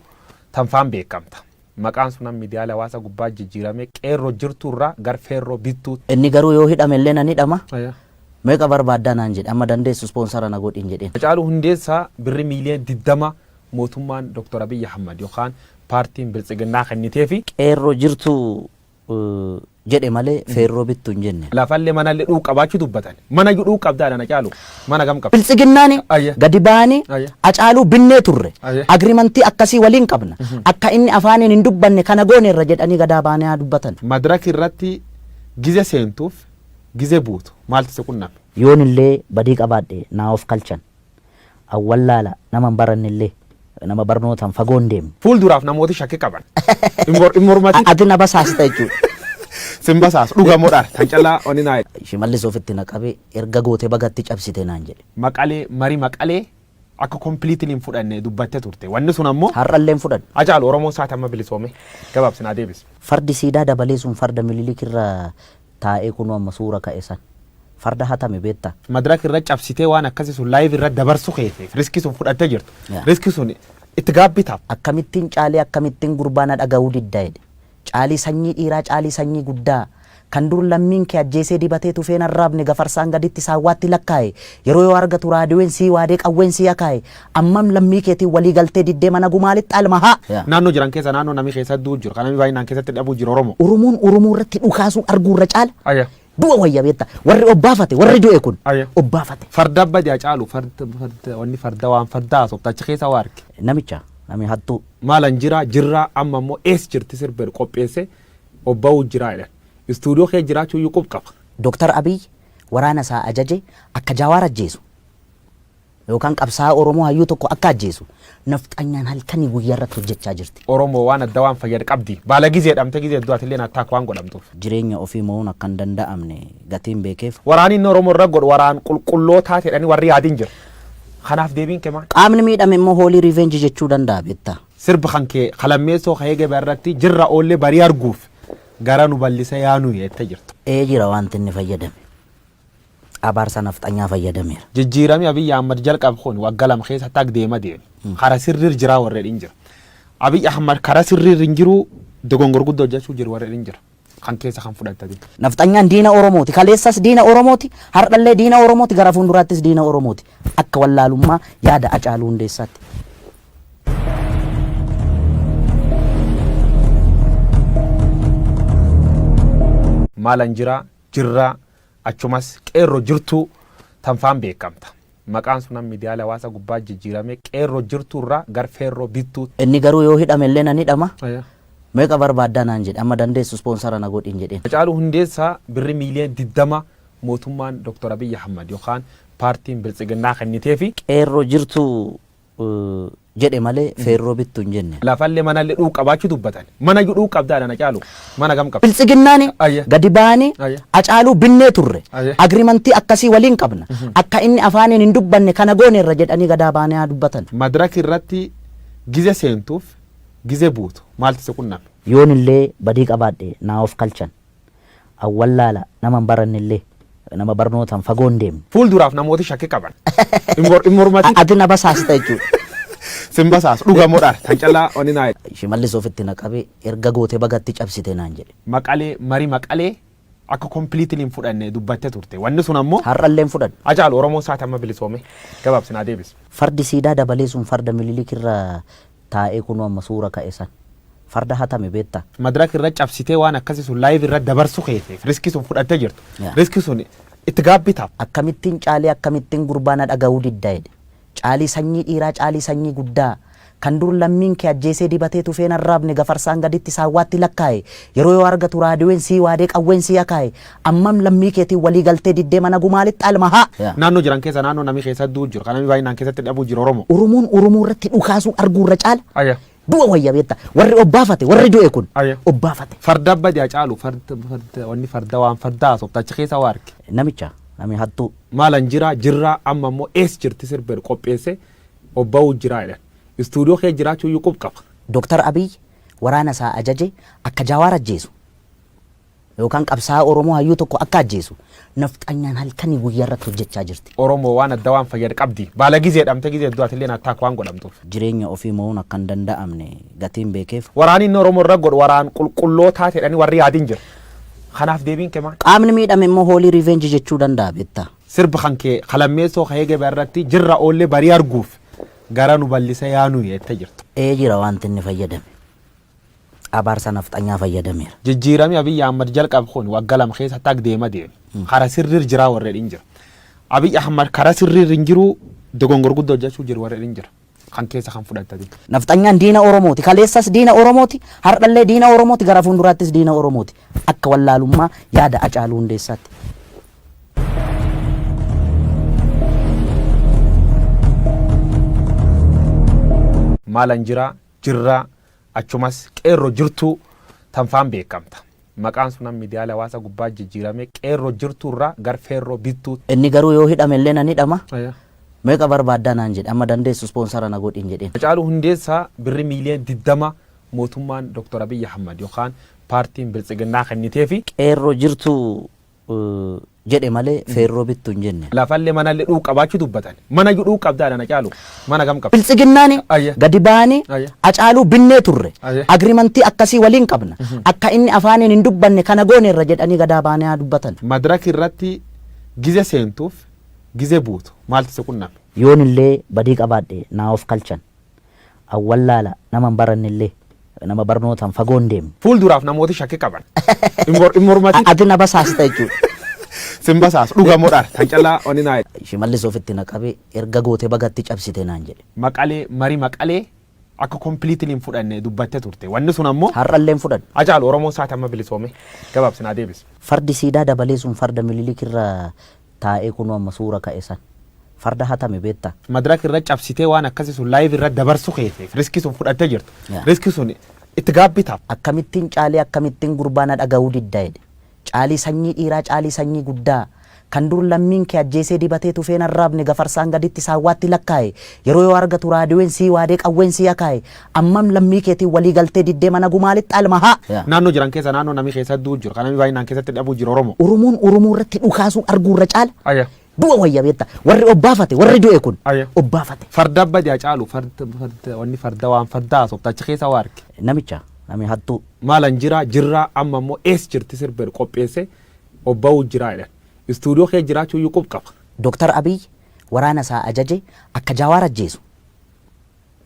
tanfaan beekamta. Maqaan sunan miidiyaalee hawaasa gubbaa jijjiirame qeerroo jirtuu irraa gar feerroo bittuu. Inni garuu yoo hidhame illee nan hidhama. Meeqa barbaaddaa naan jedhe, amma dandeessu ispoonsara na godhin jedheen. Hacaaluu Hundeessaa birri miiliyoona 20 mootummaan Dr. Abiyyi Ahmad yookaan paartiin Biltsiginnaa kenniteefi. Qeerroo jirtuu jedhe malee feerroo bittu hin jenne. Lafallee manallee dhuu qabaachuu dubbatan. Mana iyyuu dhuu qabdaa dha Hacaaluu. Mana gam qabda? Biltsiginnaani gadi ba'anii Hacaaluu binnee turre. Agrimantii akkasii waliin qabna. Akka inni afaaniin hin dubbanne kana gooneerra jedhanii gadaa ba'anii haa dubbatan. Madraki irratti gize seentuuf gize buutu maaltu si qunname? Yoon illee badii qabaadhe naa of kalchan. An wallaala nama hin baranne illee, nama barnootaan fagoo hin deemne. Fuulduraaf namooti shakki qaban. Hin mormatin. Ati na basaasta jechuudha. Sin basaasu dhuga moo dhara? Tan callaa oni naa jedhe. Shimallis ofitti na qabee erga goote bagatti cabsite naan jedhe. Maqalee marii Maqalee akka completely hin fudhanne dubbatte turte. Wanni sun ammoo. Har'allee hin fudhanne. Hacaalu Oromoon saati amma bilisoome gabaabsi naa deebisi. Fardi siidaa dabalee sun farda Mililik irra taa'ee kunoo amma suura ka'e san. Farda hatame beektaa? Madraka irra cabsitee waan akkasii sun live irra dabarsu keeteef riski sun fudhattee jirtu. Riski sun itti gaabbitaaf. Akkamittiin Caalii akkamittiin gurbaa na dhaga'uu didda jedhe. Caalii sanyii dhiiraa caalii sanyii guddaa kan dur lammiin kee ajjeesee dibatee tufeen arraabne gafarsaan gaditti saawwaatti lakkaa'e yeroo yoo argatu raadiyoon sii waadee qawween sii akaa'e ammam lammii keetiin walii galtee diddee mana gumaalitti alma haa. Naannoo jiran keessa naannoo namni keessa du'u jiru kan namni baay'inaan keessatti dhabuu jiru Oromoo. Oromoon Oromoo irratti dhukaasuu arguu irra caala du'a wayya beekta. Warri obbaafate warri du'e kun obbaafate. Farda badi Hacaalu farda farda wanni farda waan farda haasofta achi keessa waa arge. Namicha nami hattuu. Maalan jiraa jirraa amma immoo ees jirti sirba jedhu qopheesse obba'uu jiraa jedhan. Istuudiyoo kee jiraachuu iyyuu qub qaba. Dr. Abiy waraana isaa ajaje akka Jawaar ajjeesu yookaan qabsaa'aa Oromoo hayyuu tokko akka ajjeesu nafxanyaan halkanii guyyaa irratti hojjechaa jirti. Oromoo waan adda waan fayyad qabdi. Baala gizee dhamte gizee du'atillee attack waan godhamtuuf. Jireenya ofii mo'uun akka hin danda'amne gatiin beekeef. Waraanni inni Oromoo irra godhu waraan qulqullootaa jedhanii warri yaadin jira. Kanaaf deebiin kee maal? Qaamni miidhame immoo hoolii revenge jechuu danda'a beektaa. Sirba kan kee kalammeessoo ka'ee gabaa irratti jirra oollee barii arguuf gara nu bal'isa yaanu jettee jirta. Ee jira wanti inni fayyadame. Abaarsa nafxanyaa fayyadameera. Jijjiiramni Abiyyi Ahmad jalqabe kun waggaa 2 keessatti akka deema deeme. Kara sirriir jiraa warreen hin jira. Abiyyi Ahmad kara sirriir hin jiru, dogongor guddoo hojjechuu jiru warreen hin jira. Kan keessa kan fudhatanii. Nafxanyaan diina Oromooti. Kaleessas diina Oromooti. Har'allee diina Oromooti. Gara fuulduraattis diina Oromooti. Akka wallaalummaa yaada Hacaaluu Hundeessaatti. Maalan jiraa jirraa achumas qeerroo jirtuu tanfaan beekamta. Maqaan sunan miidiyaalee hawaasa gubbaa jijjiirame qeerroo jirtuu irraa gar feerroo bittuu. Inni garuu yoo hidhame illee nan hidhama. Meeqa barbaaddaa naan jedhe, amma dandeessu ispoonsara na godhin jedheen. Hacaaluu Hundeessaa birri miiliyoona 20 mootummaan Dr. Abiyyi Ahmad yookaan paartiin Biltsiginnaa kenniteefi. Qeerroo jirtuu jedhe malee feerroo bittu hin jenne. Lafallee manallee dhuu qabaachuu dubbatan. Mana iyyuu dhuu qabdaa dha Hacaaluu. Mana gam qabda? Biltsiginnaani gadi ba'anii Hacaaluu binnee turre. Agrimantii akkasii waliin qabna. Akka inni afaaniin hin dubbanne kana gooneerra jedhanii gadaa ba'anii haa dubbatan. Madraki irratti gize seentuuf gize buutu maaltu si qunname? Yoon illee badii qabaadhe naa of kalchan. An wallaala nama hin baranne illee, nama barnootaan fagoo hin deemne. Fuulduraaf namooti shakki qaban. Hin mormatin. Ati na basaasta jechuudha. Sin basaasu dhuga moo dhara? Tan callaa oni naa jedhe. Shimallis ofitti na qabee erga goote bagatti cabsite naan jedhe. Maqalee marii Maqalee akka completely hin fudhanne dubbatte turte. Wanni sun ammoo. Har'allee hin fudhanne. Hacaalu Oromoon saati amma bilisoome gabaabsi naa deebisi. Fardi siidaa dabalee sun farda Mililik irra taa'ee kunoo amma suura ka'e san. Farda hatame beektaa? Madraka irra cabsitee waan akkasii sun live irra dabarsu keeteef riski sun fudhattee jirtu. Riski sun itti gaabbitaaf. Akkamittiin Caalii akkamittiin gurbaa na dhaga'uu didda jedhe. Caalii sanyii dhiiraa caalii sanyii guddaa Kan dur lammiin kee ajjeesee dibatee tufeen arraabne gafarsaan gaditti saawwaatti lakkaa'e yeroo yoo argatu raadiyoon sii waadee qawween sii akaa'e ammam lammii keetiin walii galtee diddee mana gumaalitti alma haa. Naannoo jiran keessa naannoo namni keessa du'u jiru kan namni baay'inaan keessatti dhabuu jiru Oromoo. Oromoon Oromoo irratti dhukaasuu arguu irra caala Ayya. du'a wayya beekta warri obbaafate warri du'e kun Ayya. obbaafate. Farda badi Hacaalu farda farda wanni farda waan farda haasofta achi keessa waa arge. Namicha namni hattuu. Maalan jira jirraa amma immoo ees jirti sirba qopheesse obba'uu jira jedhan. Istuudiyoo kee jiraachuu iyyuu qub qaba. Doktar Abiy waraana isaa ajaje akka Jawaar ajjeesu yookaan qabsaa'aa Oromoo hayyuu tokko akka ajjeesu nafxanyaan halkanii guyyaa irratti hojjechaa jirti. Oromoo waan adda waan fayyad qabdi. Baala gizee dhamte gizee du'atillee attaak waan godhamtuuf. Jireenya ofii mo'uun akka hin danda'amne gatiin beekeef. Waraanni inni Oromoo irra godhu waraan qulqullootaa jedhanii warri yaadin jira. Kanaaf deebiin kee maal? Qaamni miidhame immoo hoolii revenge jechuu danda'a beektaa. Sirba kan kee kalammeessoo ka'ee gabaa irratti jirra oollee barii arguuf gara nu bal'ise yaanuu jettee jirtu. Ee jira wanti inni fayyadame. Abaarsa nafxanyaa fayyadameera. Jijjiiramni Abiyyi Ahmad jalqabe kun waggaa 2 keessatti akka deema deeme. Kara sirriir jiraa warreen hin jira. Abiyyi Ahmad kara sirriir hin jiru dogongor guddoo hojjechuu jiru warreen hin jira. Kan keessa kan fudhatanii. Nafxanyaan diina Oromooti. Kaleessas diina Oromooti. Har'allee diina Oromooti. Gara fuulduraattis diina Oromooti. Akka wallaalummaa yaada Hacaaluu Hundeessaatti. Maalan jira jirraa achumas qeerroo jirtuu tanfaan beekamta. Maqaan sun miidiyaalee hawaasa gubbaa jijjiirame qeerroo jirtuu irraa gar feerroo bittuu. Inni garuu yoo hidhame illee nan hidhama. Meeqa barbaaddaa naan jedhe amma dandeessu ispoonsara na godhin jedheen. Hacaaluu Hundeessaa birri miiliyoona 20 mootummaan Dr. Abiyyi Ahmad yookaan paartiin Biltsiginnaa kenniteefi. Qeerroo jirtuu jedhe malee feerroo bittu hin jenne. Lafallee manallee dhuu qabaachuu dubbatan. Mana iyyuu dhuu qabdaa dha Hacaaluu. Mana gam qabda? Biltsiginnaani Ayya. gadi ba'anii Ayya. Hacaaluu binnee turre. Ayya. Agriimantii akkasii waliin qabna. Akka inni afaaniin hin dubbanne kana gooneerra jedhanii gadaa ba'anii haa dubbatan. Madaraka irratti gize seentuuf gize buutu maaltu si qunname? Yoon illee badii qabaadhe naa of kalchan. Awwallaala nama hin baranne illee nama barnootaan fagoo hin deemne. Fuulduraaf namooti shakkii qaban. Hin mormatin. Ati na basaasta jechuudha. Sin basaasu dhugamoodhaan kan callaa oni naa. Shimallis ofitti na qabee erga goote bagatti cabsite naan jedhe. Maqalee marii Maqalee akka completely hin fudhanne dubbatte turte. Wanni sun ammoo. Har'allee hin fudhanne. Hacaalu Oromoon saati amma bilisoome gabaabsinaa deebisi. Fardi siidaa dabalee sun farda Minilik irra taa'ee kunoo amma suura ka'e san. Farda hatame beektaa? Madaraka irra cabsitee waan akkasii sun live irra dabarsu keeteef riskii sun fudhattee jirtu. Yaa. Riskii sun itti gaabbitaaf. Akkamittiin caalii akkamittiin gurbaa na dhaga'uu didda jedhe. Caalii sanyii dhiiraa caalii sanyii guddaa. Kan dur lammiin kee ajjeesee dibatee tufeen arraabne gafarsaan gaditti saawwaatti lakkaa'e yeroo yoo argatu raadiyoon sii waadee qawween sii akaa'e ammam lammii keetiin walii galtee diddee mana gumaalitti alma haa. Naannoo jiran keessa naannoo namni keessa du'u jiru kan namni baay'inaan keessatti dhabuu jiru Oromoo. Oromoon Oromoo irratti dhukaasuu arguu irra caala Ayya. du'a wayya beekta warri obbaafate warri du'e kun Ayya. obbaafate. Farda badi Hacaalu farda farda wanni farda waan farda haasofta achi keessa waa arge. Namicha namni hattuu. Maalan jira jirraa amma immoo ees jirti sirba qopheesse obba'uu jira jedhan. Istuudiyoo kee jiraachuu iyyuu qub qaba. Doktar Abiy waraana isaa ajaje akka Jawaar ajjeesu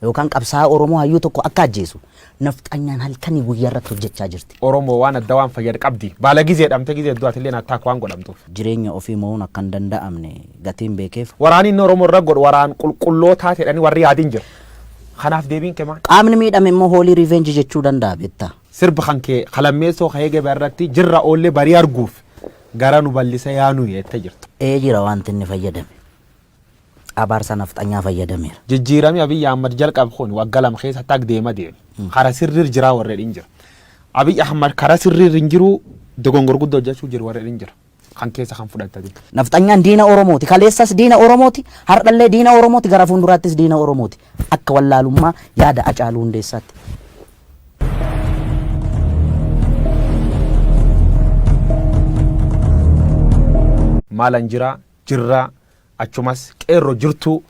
yookaan qabsaa'aa Oromoo hayyuu tokko akka ajjeesu nafxanyaan halkanii guyyaa irratti hojjechaa jirti. Oromoo waan adda waan fayyad qabdi. Baala gizee dhamte gizee du'atillee attaak waan godhamtuuf. Jireenya ofii mo'uun akka hin danda'amne gatiin beekeef. Waraanni inni Oromoo irra godhu waraan qulqullootaa jedhanii warri yaadin jira. Kanaaf deebiin kee maal? Qaamni miidhame immoo hoolii revenge jechuu danda'a beektaa. Sirba kan kee kalammeessoo ka'ee gabaa irratti jirra oollee barii arguuf gara nu bal'ise yaanuu jettee jirtu. Ee jira wanti inni fayyadame. Abaarsa nafxanyaa fayyadameera. Jijjiiramni Abiyyi Ahmad jalqabe kun waggaa 2 keessatti akka deema deeme. Kara sirriir jiraa warreen hin jira. Abiyyi Ahmad kara sirriir hin jiru dogongor guddoo hojjechuu jiru warreen hin jira. Kan keessa kan fudhatanii. Nafxanyaan diina Oromooti. Kaleessas diina Oromooti. Har'allee diina Oromooti. Gara fuulduraattis diina Oromooti. Akka wallaalummaa yaada Hacaaluu Hundeessaatti. Maalan jira jirraa achumas qeerroo jirtuu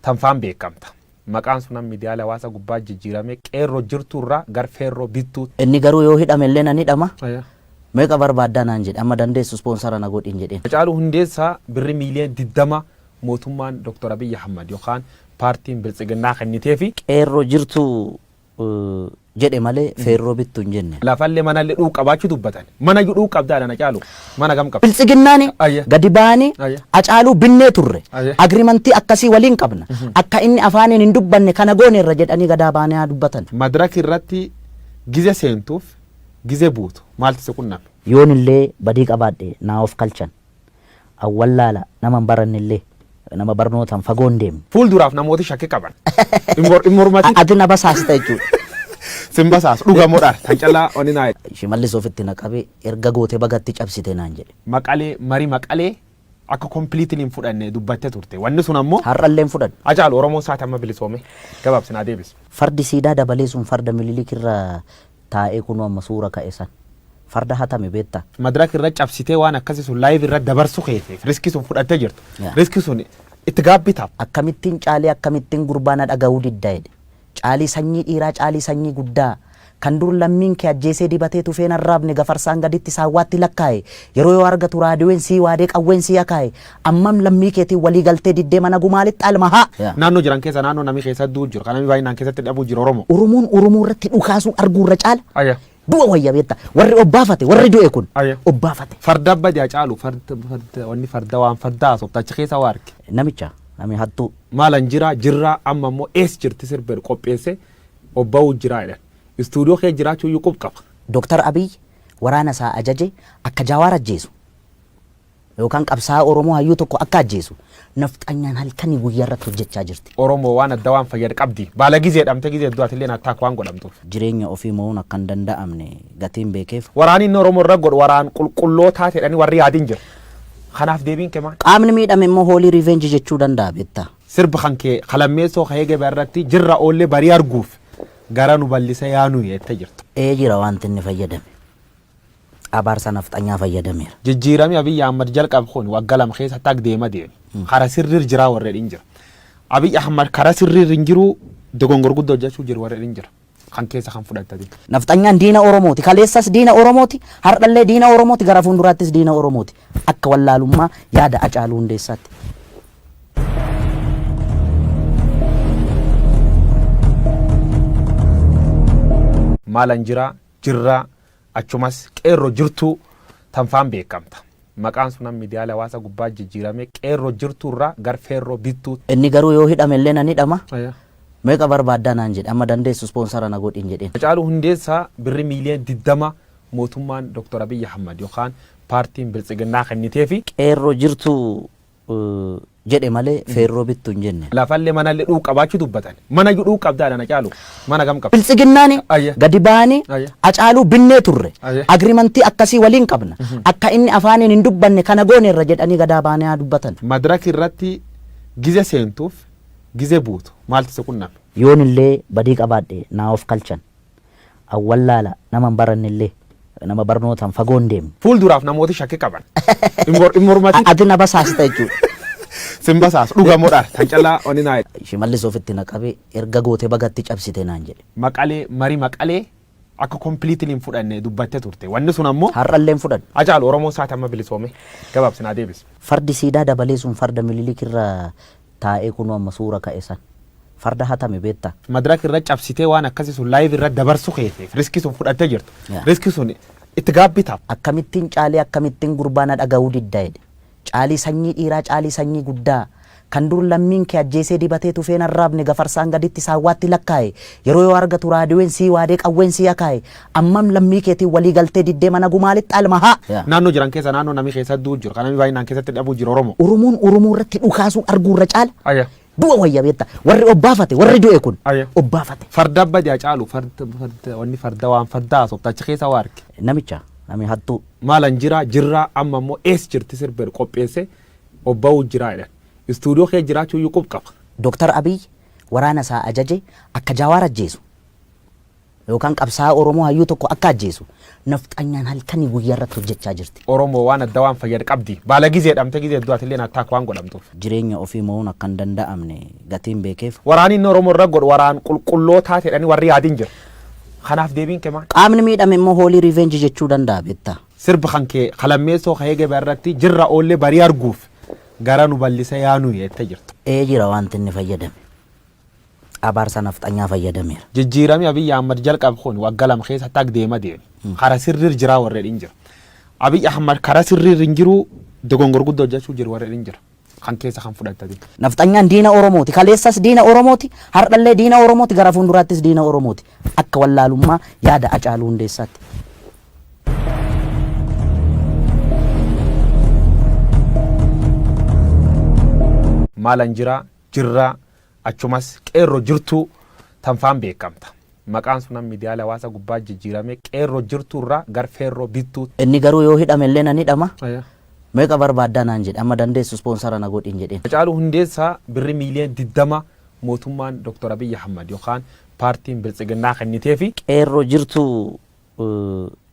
tanfaan beekamta. Maqaan sun miidiyaalee hawaasa gubbaa jijjiirame qeerroo jirtuu irraa gar feerroo bittuu. Inni garuu yoo hidhame illee nan hidhama. Meeqa barbaaddaa naan jedhe amma dandeessu ispoonsara na godhin jedheen. Hacaaluu Hundeessaa birri miiliyoona 20 mootummaan Dr. Abiyyi Ahmad yookaan paartiin Biltsiginnaa kenniteefi. Qeerroo jirtuu Jedhe malee feerroo bittu hin jenne. Lafallee manallee dhuu qabaachuu dubbatan. Mana iyyuu dhuu qabdaa na caalu. Mana gam qabda? Biltsiginnaani Ayya. gadi ba'anii Ayya. Acaaluu binnee turre. Ayya. Agreement akkasii waliin qabna. Akka inni afaaniin hin dubbanne kana gooneerra jedhanii gadaa ba'anii haa dubbatan. Madaraka irratti gize seentuuf gize buutu maaltu si qunname? Yoon illee badii qabaadhe naa of kalchan. Awwallaala nama hin baranne illee nama barnootaan fagoo hin deemne. Fuulduraaf namooti shakkii qaban. Hin mormatin. Ati na basaasta jechuudha. Sin basaasu dhugamoodhaan kan callaa oni naa. Shimallis ofitti na qabee erga gootee bagatti cabsite naan jedhe. Maqalee marii Maqalee akka completely hin fudhanne dubbattee turte. Wanni sun ammoo. Har'allee hin fudhanne. Hacaalu Oromoon saati amma bilisoome gabaabsinaa deebis. Fardi siidaa dabalee sun farda Mililik irra taa'ee kunoo amma suura ka'e san. Farda hatame beektaa? Madaraka irra cabsitee waan akkasii sun live irra dabarsu keeteef risk sun fudhattee jirtu. Yaa. Risk sun itti gaabbitaaf. Akkamittiin caalii akkamittiin gurbaa na dhaga'uu didda jedhe. Caalii sanyii dhiiraa caalii sanyii guddaa. Kan dur lammiin kee ajjeesee dibatee tufeen arraabne gafarsaan gaditti saawwaatti lakkaa'e. Yeroo yoo argatu raadiyoon sii waadee qawween sii akaa'e. Ammam lammii keetiin walii galtee diddee mana gumaalitti alma haa. Naannoo jiran keessa naannoo namni keessa du'u jiru. Kan namni baay'inaan keessatti dhabuu jiru Oromoo. Oromoon Oromoo irratti dhukaasuu arguu irra caala. Ayya. Du'a wayya beektaa. Warri obbaafate warri du'e kun Ayya. obbaafate. Farda badi Hacaalu farda farda wanni farda waan farda haasofta achi keessa waa arge. Namicha nami hattuu. Maalan jira jirraa amma immoo ees jirti sirba qopheesse obba'uu jira jedhan. Istuudiyoo kee jiraachuu iyyuu qub qaba. Dooktar Abiy waraana isaa ajaje akka Jawaar ajjeesu yookaan qabsaa'aa Oromoo hayyuu tokko akka ajjeesu nafxanyaan halkanii guyyaa irratti hojjechaa jirti. Oromoo waan adda waan fayyadu qabdi. Baala gizee dhamte gizee du'atillee attaak waan godhamtuuf. Jireenya ofii mo'uun akka hin danda'amne gatiin beekeef. Waraanni inni Oromoo irra godhu waraan qulqullootaa jedhanii warri yaadin jira. Kanaaf deebiin kee maal? Qaamni miidhame immoo holy revenge jechuu danda'a beektaa. Sirba kan kee kalammeessoo ka'ee gabaa irratti jirra oollee barii arguuf gara nu bal'ise yaanuu jettee jirta. Ee jira wanti inni fayyadame. Abaarsa nafxanyaa fayyadameera. Jijjiiramni Abiyyi Ahmad jalqabe kun waggaa 2 keessatti akka deema deeme. Kara sirriir jiraa warreen hin jira. Abiyyi Ahmad kara sirriir hin jiru dogongor guddoo hojjechuu jiru warreen hin jira. Kan keessa kan fudhatanii. Nafxanyaan diina Oromooti. Kaleessas diina Oromooti. Har'allee diina Oromooti. Gara fuulduraattis diina Oromooti. Akka wallaalummaa yaada Hacaaluu Hundeessaatti. Maalan jira jirraa achumas qeerroo jirtuu tanfaan beekamta. Maqaan sun miidiyaalee hawaasa gubbaa jijjiirame qeerroo jirtuu irraa gar feerroo bittuu. Inni garuu yoo hidhame illee nan hidhama. Meeqa barbaaddaa naan jedhe amma dandeessu sponsor na godhin jedheen. Hacaaluu Hundeessaa birri miiliyoona 20 mootummaan Dr. Abiyyi Ahmad yookaan paartiin Biltsiginnaa kenniteefi. Qeerroo jirtuu jedhe malee feerroo bittu hin jenne. Lafallee manallee dhuu qabaachuu dubbatan. Mana iyyuu dhuu qabdaa na caalu. Mana gam qabda? Biltsiginnaani Ayya. gadi ba'anii Ayya. Hacaaluu binnee turre. Ayya. Agreement akkasii waliin qabna. Akka inni afaaniin hin dubbanne kana gooneerra jedhanii gadaa ba'anii haa dubbatan. Madaraka irratti gize seentuuf gize buutu maaltu si qunname? Yoon illee badii qabaadhe naa of kalchan. Awwallaala nama hin baranne illee nama barnootaan fagoo hin deemne. Fuulduraaf namooti shakkii qaban. Hin mormatin. Ati na basaasta jechuudha. Sin basaasu dhugamoodhaan kan callaa oni naa. Shimallis ofitti na qabee erga gootee bagatti cabsite naan jedhe. Maqalee marii Maqalee akka completely hin fudhanne dubbattee turte. Wanni sun ammoo. Har'allee hin fudhanne. Hacaalu Oromoon saati amma bilisoome gabaabsinaa deebis. Fardi siidaa dabalee sun farda Mililik irra taa'ee kunoo amma suura ka'e san. Farda hatame beektaa? Madaraka irra cabsitee waan akkasii sun live irra dabarsu keeteef risk sun fudhattee jirtu. Yaa. Risk sun itti gaabbitaaf. Akkamittiin caalii akkamittiin gurbaa na dhaga'uu didda jedhe. Caalii sanyii dhiiraa caalii sanyii guddaa. Kan dur lammiin kee ajjeesee dibatee tufeen arraabne gafarsaan gaditti saawwaatti lakkaa'e. Yeroo yoo argatu raadiyoon sii waadee qawween sii akaa'e. Ammam lammii keetiin walii galtee diddee mana gumaalitti alma haa. Naannoo jiran keessa naannoo namni keessa du'u jiru. Kan namni baay'inaan keessatti dhabuu jiru Oromoo. Oromoon Oromoo irratti dhukaasuu arguu irra caala. Ayya. Du'a wayya beektaa. Warri obbaafate warri du'e kun Ayya. obbaafate. Farda badi Hacaalu farda farda wanni farda waan farda haasofta achi keessa waa arge. Namicha nami hattuu. Maalan jira jirraa amma immoo ees jirti sirba qopheesse obba'uu jira jedhan. Istuudiyoo kee jiraachuu iyyuu qub qaba. Dooktar Abiy waraana isaa ajaje akka Jawaar ajjeesu yookaan qabsaa'aa Oromoo hayyuu tokko akka ajjeesu nafxanyaan halkanii guyyaa irratti hojjechaa jirti. Oromoo waan adda waan fayyadu qabdi. Baala gizee dhamte gizee du'atillee attaak waan godhamtuuf. Jireenya ofii mo'uun akka hin danda'amne gatiin beekeef. Waraanni inni Oromoo irra godhu waraan qulqullootaa jedhanii warri yaadin jira. Kanaaf deebiin kee maal? Qaamni miidhame immoo holy revenge jechuu danda'a beektaa. Sirba kan kee kalammeessoo ka'ee gabaa irratti jirra oollee barii arguuf gara nu bal'ise yaanuu jettee jirta. Ee jira wanti inni fayyadame. Abaarsa nafxanyaa fayyadameera. Jijjiiramni Abiyyi Ahmad jalqabe kun waggaa 2 keessatti akka deema deeme. Karaa sirriirra jiraa warreen hin jira. Abiyyi Ahmad karaa sirriirra hin jiru, dogongor guddoo hojjechuu jiru warreen hin jira. Kan keessa kan fudhatanii. Nafxanyaan diina Oromooti. Kaleessas diina Oromooti. Har'allee diina Oromooti. Gara fuulduraattis diina Oromooti. Akka wallaalummaa yaada Hacaaluu Hundeessaatti. Maalan jiraa jirraa, achumas qeerroo jirtuu tanfaan beekamta. Maqaan sun miidiyaalee hawaasa gubbaa jijjiirame qeerroo jirtuu irraa gar feerroo bittuu. Inni garuu yoo hidhame illee nan hidhama. Meeqa barbaaddaa naan jedhe, amma dandeessu sponsor na godhin jedheen. Hacaaluu Hundeessaa birri miiliyoona 20 mootummaan Dr. Abiyyi Ahmad yookaan paartiin Biltsiginnaa kenniteefi. Qeerroo jirtuu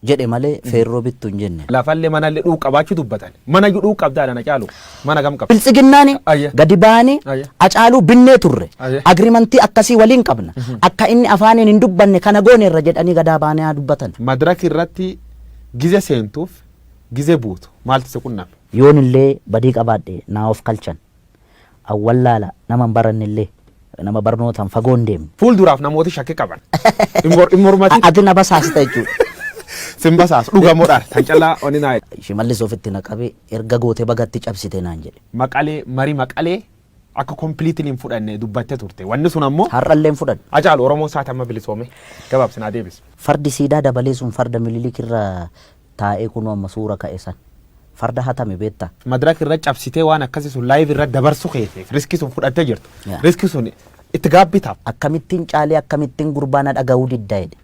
jedhe malee feerroo bittu hin jenne. Lafallee manallee dhuu qabaachuu dubbatan. Mana iyyuu dhuu qabdaa dha Hacaaluu. Mana gam qabda? Biltsiginnaani gadi ba'anii Hacaaluu binnee turre. Agreement akkasii waliin qabna. Akka inni afaaniin hin dubbanne kana gooneerra jedhanii gadaa ba'anii haa dubbatan. Madraki irratti gize seentuuf gize buutu maaltu si qunname? Yoon illee badii qabaadhe naa of kalchan. An wallaala, nama hin baranne illee, nama barnootaan fagoo hin deemne. Fuulduraaf namooti shakki qaban. Hin mormatin. Ati na basaasta jechuudha. Sin basaasu dhugamoodhaan kan callaa oni naa. Shimallis ofitti na qabee, erga goote bagatti cabsite naan jedhe. Maqalee marii Maqalee akka completely hin fudhanne dubbatte turte. Wanni sun ammoo. Har'allee hin fudhanne. Hacaalu Oromoon saati amma bilisoome gabaabsinaa deebis. Fardi siidaa dabalee sun farda Mililik irra taa'ee kunoo amma suura ka'e san. Farda hatame beektaa? Madraka irra cabsitee waan akkasii sun live irra dabarsu keeteef risk sun fudhattee jirtu. Risk sun itti gaabbitaaf. Akkamittiin Caalii, akkamittiin gurbaa na dhaga'uu didda jedhe.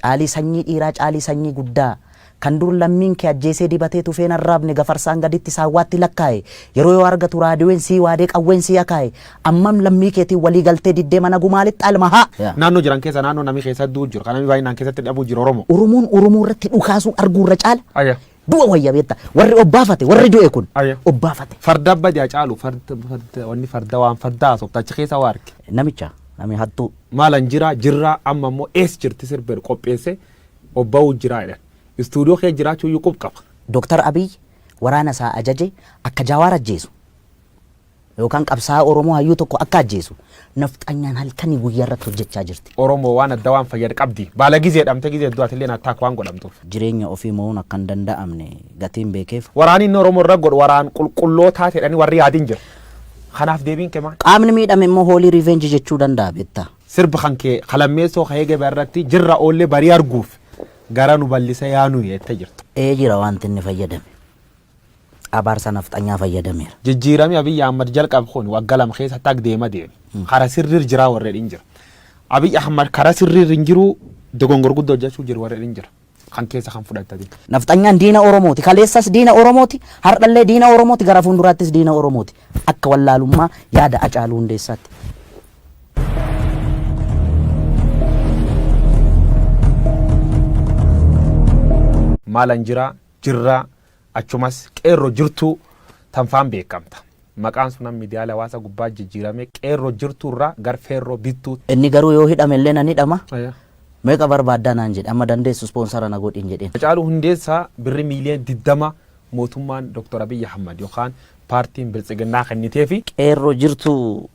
Caalii sanyii dhiiraa, caalii sanyii guddaa. Kan dur lammiin kee ajjeesee dibatee tufeen arraabne gafarsaan gaditti saawwaatti lakkaa'e. Yeroo yoo argatu raadiyoon sii waadee qawween sii akaa'e. Ammam lammii keetiin walii galtee diddee mana gumaalitti almahaa. Naannoo jiran keessa naannoo namni keessa du'u jiru kan namni baay'inaan keessatti dhabuu jiru Oromoo. Oromoon Oromoo irratti dhukaasuu arguu irra caala du'a wayya beekta. Warri obbaafate, warri du'e kun obbaafate. Farda badi Hacaalu, farda farda wanni farda waan farda haasofta achi keessa waa arge. Namicha nami hattuu. Maalan jira jirraa, amma immoo ees jirti sirba qopheesse obba'uu jiraa jedhan. Istuudiyoo kee jiraachuu iyyuu qub qaba. Doktar Abiy waraana isaa ajaje akka Jawaar ajjeesu yookaan qabsaa'aa Oromoo hayyuu tokko akka ajjeesu nafxanyaan halkanii guyyaa irratti hojjechaa jirti. Oromoo waan adda waan fayyad qabdi. Baala gizee dhamte gizee du'atillee attack waan godhamtuuf. Jireenya ofii mo'uun akka hin danda'amne gatiin beekeef. Waraanni inni Oromoo irra godhu waraan qulqullootaa jedhanii warri yaadin jira. Kanaaf deebiin kee maal? Qaamni miidhame immoo holy revenge jechuu danda'a beektaa. Sirba kan kee kalammeessoo ka'ee gabaa irratti jirra oollee barii arguuf gara nu bal'ise yaanu jettee jirta. Ee, jira wanti inni fayyadame. Abaarsa nafxanyaa fayyadameera. Jijjiiramni Abiyyi Ahmad jalqabe kun waggaa 2 keessatti akka deema deeme. Karaa sirriirra jiraa warreen hin jira. Abiyyi Ahmad karaa sirriirra hin jiru, dogongor guddoo hojjechuu jiru warreen hin jira. Kan keessa kan fudhatanii. Nafxanyaan diina Oromooti. Kaleessas diina Oromooti. Har'allee diina Oromooti. Gara fuulduraattis diina Oromooti. Akka wallaalummaa yaada Hacaaluu Hundeessaatti. Maalan jira jirraa, achumas qeerroo jirtuu tanfaan beekamta. Maqaan sun miidiyaalee hawaasa gubbaa jijjiirame qeerroo jirtuu irraa gar feerroo bittuu. Inni garuu yoo hidhame illee nan hidhama. Meeqa barbaaddaa naan jedhe, amma dandeessu sponsor na godhin jedheen. Hacaaluu Hundeessaa birri miiliyoona 20 mootummaan Dr. Abiyyi Ahmad yookaan paartiin Biltsiginnaa kenniteefi. Qeerroo jirtuu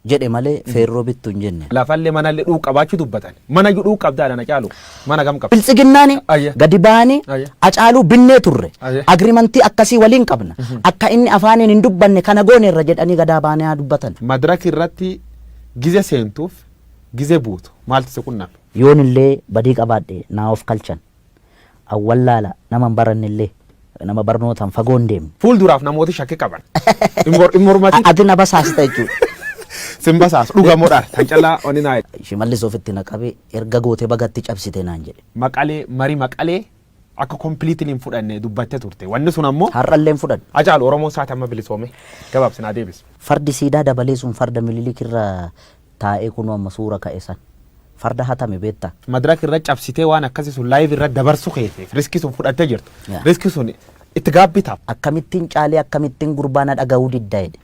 jedhe malee feerroo bittu hin jenne. Lafallee manallee dhuu qabaachuu dubbatan. Mana iyyuu dhuu qabdaa dha Hacaaluu. Mana gam qabda? Biltsiginnaani gadi ba'anii Hacaaluu binnee turre. Agreement akkasii waliin qabna. Akka inni afaaniin hin dubbanne kana gooneerra jedhanii gadaa ba'anii haa dubbatan. Madraki irratti gize seentuuf gize buutu maaltu si qunname? Yoon illee badii qabaadhe naa of kalchan. An wallaala, nama hin baranne illee, nama barnootaan fagoo hin deemne. Fuulduraaf namooti shakki qaban. Hin mormatin. Ati na basaasta jechuudha. Sin basaasu dhugamoodhaan kan callaa oni naa. Shimallis ofitti na qabee, erga goote bagatti cabsite naan jedhe. Maqalee marii Maqalee akka completely hin fudhanne dubbatte turte. Wanni sun ammoo. Har'allee hin fudhanne. Hacaalu Oromoon saati amma bilisoome gabaabsinaa deebis. Fardi siidaa dabalee sun farda Mililik irra taa'ee kunoo amma suura ka'e san. Farda hatame beektaa? Madraka irra cabsitee waan akkasii sun live irra dabarsu keeteef risk sun fudhattee jirtu. Risk sun itti gaabbitaaf. Akkamittiin Caalii, akkamittiin gurbaa na dhaga'uu didda jedhe.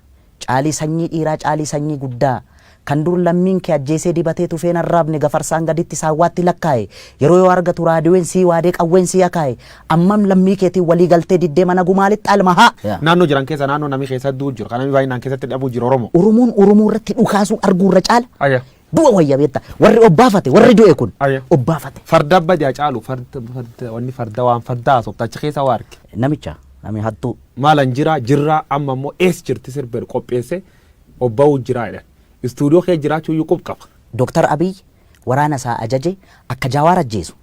Caalii sanyii dhiiraa, caalii sanyii guddaa. Kan dur lammiin kee ajjeesee dibatee tufeen arraabne gafarsaan gaditti saawwaatti lakkaa'e yeroo yoo argatu raadiyoon sii waadee qawween sii akaa'e ammam lammii keetiin walii galtee diddee mana gumaalitti almahaa. Naannoo jiran keessa naannoo namni keessa du'u jiru kan namni baay'inaan keessatti dhabuu jiru Oromoo. Oromoon Oromoo irratti dhukaasuu arguu irra caala Aya. du'a wayya beekta. Warri obbaafate warri du'e kun Aya. obbaafate. Farda badi Hacaalu farda farda wanni farda waan farda haasofta achi keessa waa arge. Namicha nami hattuu. Maalan jira jirraa amma immoo ees jirti sirba qopheesse obba'uu jiraa jedhan. Istuudiyoo kee jiraachuu iyyuu qub qaba. Doktar Abiy waraana isaa ajaje akka Jawaar ajjeesu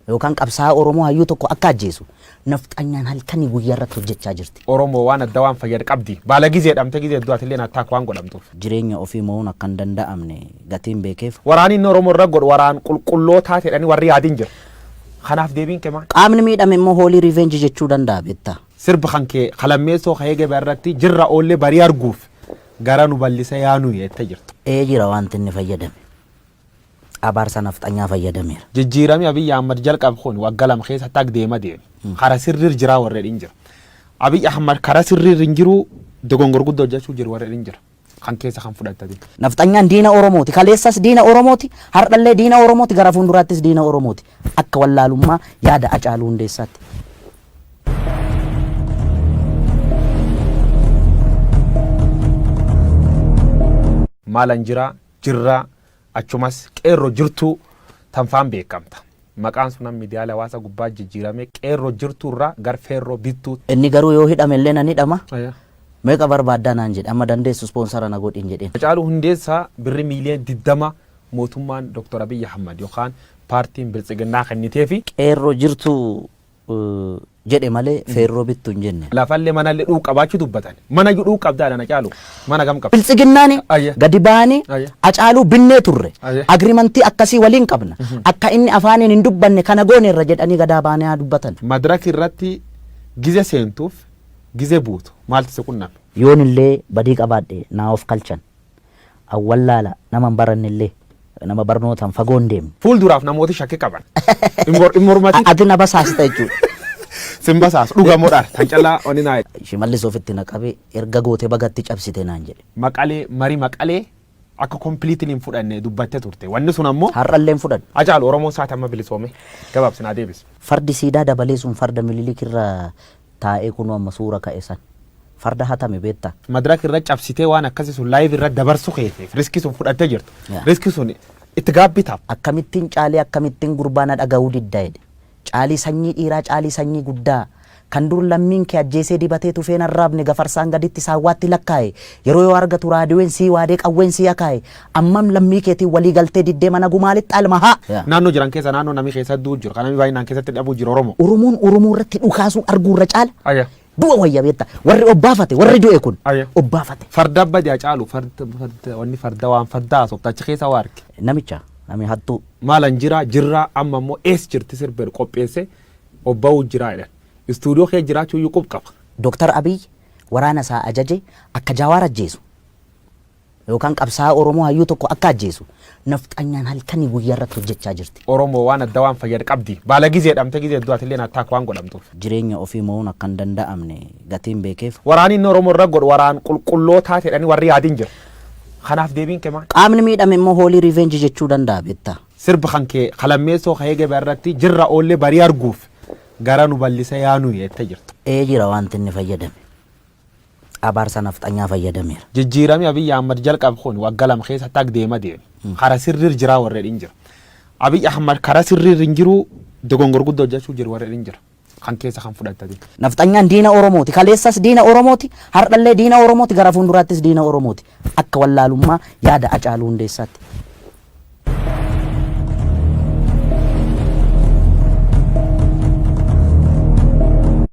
yookaan qabsaa'aa Oromoo hayyuu tokko akka ajjeesu nafxanyaan halkanii guyyaa irratti hojjechaa jirti. Oromoo waan adda waan fayyad qabdi. Baala gizee dhamte gizee du'atillee attaak waan godhamtuuf. Jireenya ofii mo'uun akka hin danda'amne gatiin beekeef. Waraanni inni Oromoo irra godhu waraan qulqullootaa jedhanii warri yaadin jira. Kanaaf deebiin kee maal? Qaamni miidhame immoo hoolii revenge jechuu danda'a beektaa. Sirba kan kee kalammeessoo ka'ee gabaa irratti jirra oollee barii arguuf gara nu bal'isa yaanuu jettee jirtu. Ee jira wanti inni fayyadame. Abaarsa nafxanyaa fayyadameera. Jijjiiramni Abiyyi Ahmad jalqabe kun waggaa 2 keessatti akka deema deeme. Kara sirriir jiraa warra hin jira. Abiyyi Ahmad kara sirriir hin jiru dogongor guddoo hojjechuu jiru warra hin jira. Kan keessa kan fudhatanii. Nafxanyaan diina Oromooti. Kaleessas diina Oromooti. Hardhallee diina Oromooti. Gara fuulduraattis diina Oromooti. Akka wallaalummaa yaada Hacaaluu Hundeessaatti. Maalan jira jirraa achumas qeerroo jirtuu tanfaan beekamta. Maqaan sun miidiyaalee hawaasa gubbaa jijjiirame qeerroo jirtuu irraa gar feerroo bittuu. Inni garuu yoo hidhame illee nan hidhama. Meeqa barbaaddaa naan jedhe amma dandeessu sponsor na godhin jedheen. Hacaaluu Hundeessaa birri miiliyoona 20 mootummaan Dr. Abiyyi Ahmad yookaan paartiin Biltsiginnaa kenniteefi. Qeerroo jirtuu jedhe malee feerroo bittu hin jenne. Lafallee manallee dhuu qabaachuu dubbatan. Mana iyyuu dhuu qabdaa dha Hacaaluu. Mana gam qabda? Biltsiginnaani gadi ba'anii Hacaaluu binnee turre. Agrimantii akkasii waliin qabna. Akka inni afaaniin hin dubbanne kana gooneerra jedhanii gadaa ba'anii haa dubbatan. Madraki irratti gize seentuuf gize buutu maaltu si qunname? Yoon illee badii qabaadhe naa of kalchan. An wallaala nama hin baranne illee nama barnootaan fagoo hin deemne. Fuulduraaf namooti shakki qaban. Hin mormatin. Ati na basaasta jechuudha. Sin basaasu dhugamoodhaan tan callaa oni naa. Shimallis ofitti na qabee erga goote bagatti cabsite naan jedhe. Maqalee marii Maqalee akka completely hin fudhanne dubbatte turte. Wanni sun ammoo. Har'allee hin fudhanne. Hacaalu Oromoon saati amma bilisoome gabaabsi naa deebisi. Fardi siidaa dabalee sun farda Mililik irra taa'ee kunoo amma suura ka'e san. Farda hatame beektaa? Madraka irra cabsitee waan akkasii sun live irra dabarsu keetiif riskii sun fudhattee jirtu. Riskii sun itti gaabbitaaf. Akkamittiin Caalii akkamittiin gurbaa na dhaga'uu didda jedhe. Caalii sanyii dhiiraa Caalii sanyii guddaa Kan dur lammiin kee ajjeesee dibatee tufeen arraabne gafarsaan gaditti saawwaatti lakkaa'e yeroo yoo argatu raadiyoon sii waadee qawween sii akaa'e ammam lammii keetiin walii galtee diddee mana gumaalitti almahaa. Naannoo jiran keessa naannoo namni keessa du'u jiru kan namni baay'inaan keessatti dhabuu jiru Oromoo. Oromoon Oromoo irratti dhukaasuu arguu irra caala du'a wayya beekta. Warri obbaafate warri du'e kun obbaafate. Farda badi Hacaalu farda farda wanni farda waan farda haasofta achi keessa waa arge. Namicha nami hattuu. Maalan jira jirraa amma immoo ees jirti sirba qopheesse obba'uu jiraa jedhan. Istuudiyoo kee jiraachuu iyyuu qub qaba. Doktar Abiy waraana isaa ajaje akka Jawaar ajjeesu yookaan qabsaa'aa Oromoo hayyuu tokko akka ajjeesu nafxanyaan halkanii guyyaa irratti hojjechaa jirti. Oromoo waan adda waan fayyad qabdi. Baala gizee dhamte gizee du'atillee attaak waan godhamtuuf. Jireenya ofii mo'uun akka hin danda'amne gatiin beekeef. Waraanni inni Oromoo irra godhu waraan qulqullootaa jedhanii warri yaadin jira. Kanaaf deebiin kee maal? Qaamni miidhame immoo hoolii revenge jechuu danda'a beektaa. Sirba kan kee kalammeessoo ka'ee gabaa irratti jirra oollee barii arguuf gara nu bal'isa yaanuu jettee jirtu. Ee jira wanti inni fayyadame. Abaarsa nafxanyaa fayyadameera. Jijjiiramni Abiyyi Ahmad jalqabe kun waggaa 2 keessatti akka deema deeme. Kara sirriir jiraa warra hin jira. Abiyyi Ahmad kara sirriir hin jiru dogongor guddoo hojjechuu jiru warra hin jira. Kan keessa kan fudhatanii. Nafxanyaan diina Oromooti. Kaleessas diina Oromooti. Hardhallee diina Oromooti. Gara fuulduraattis diina Oromooti. Akka wallaalummaa yaada Hacaaluu Hundeessaatti.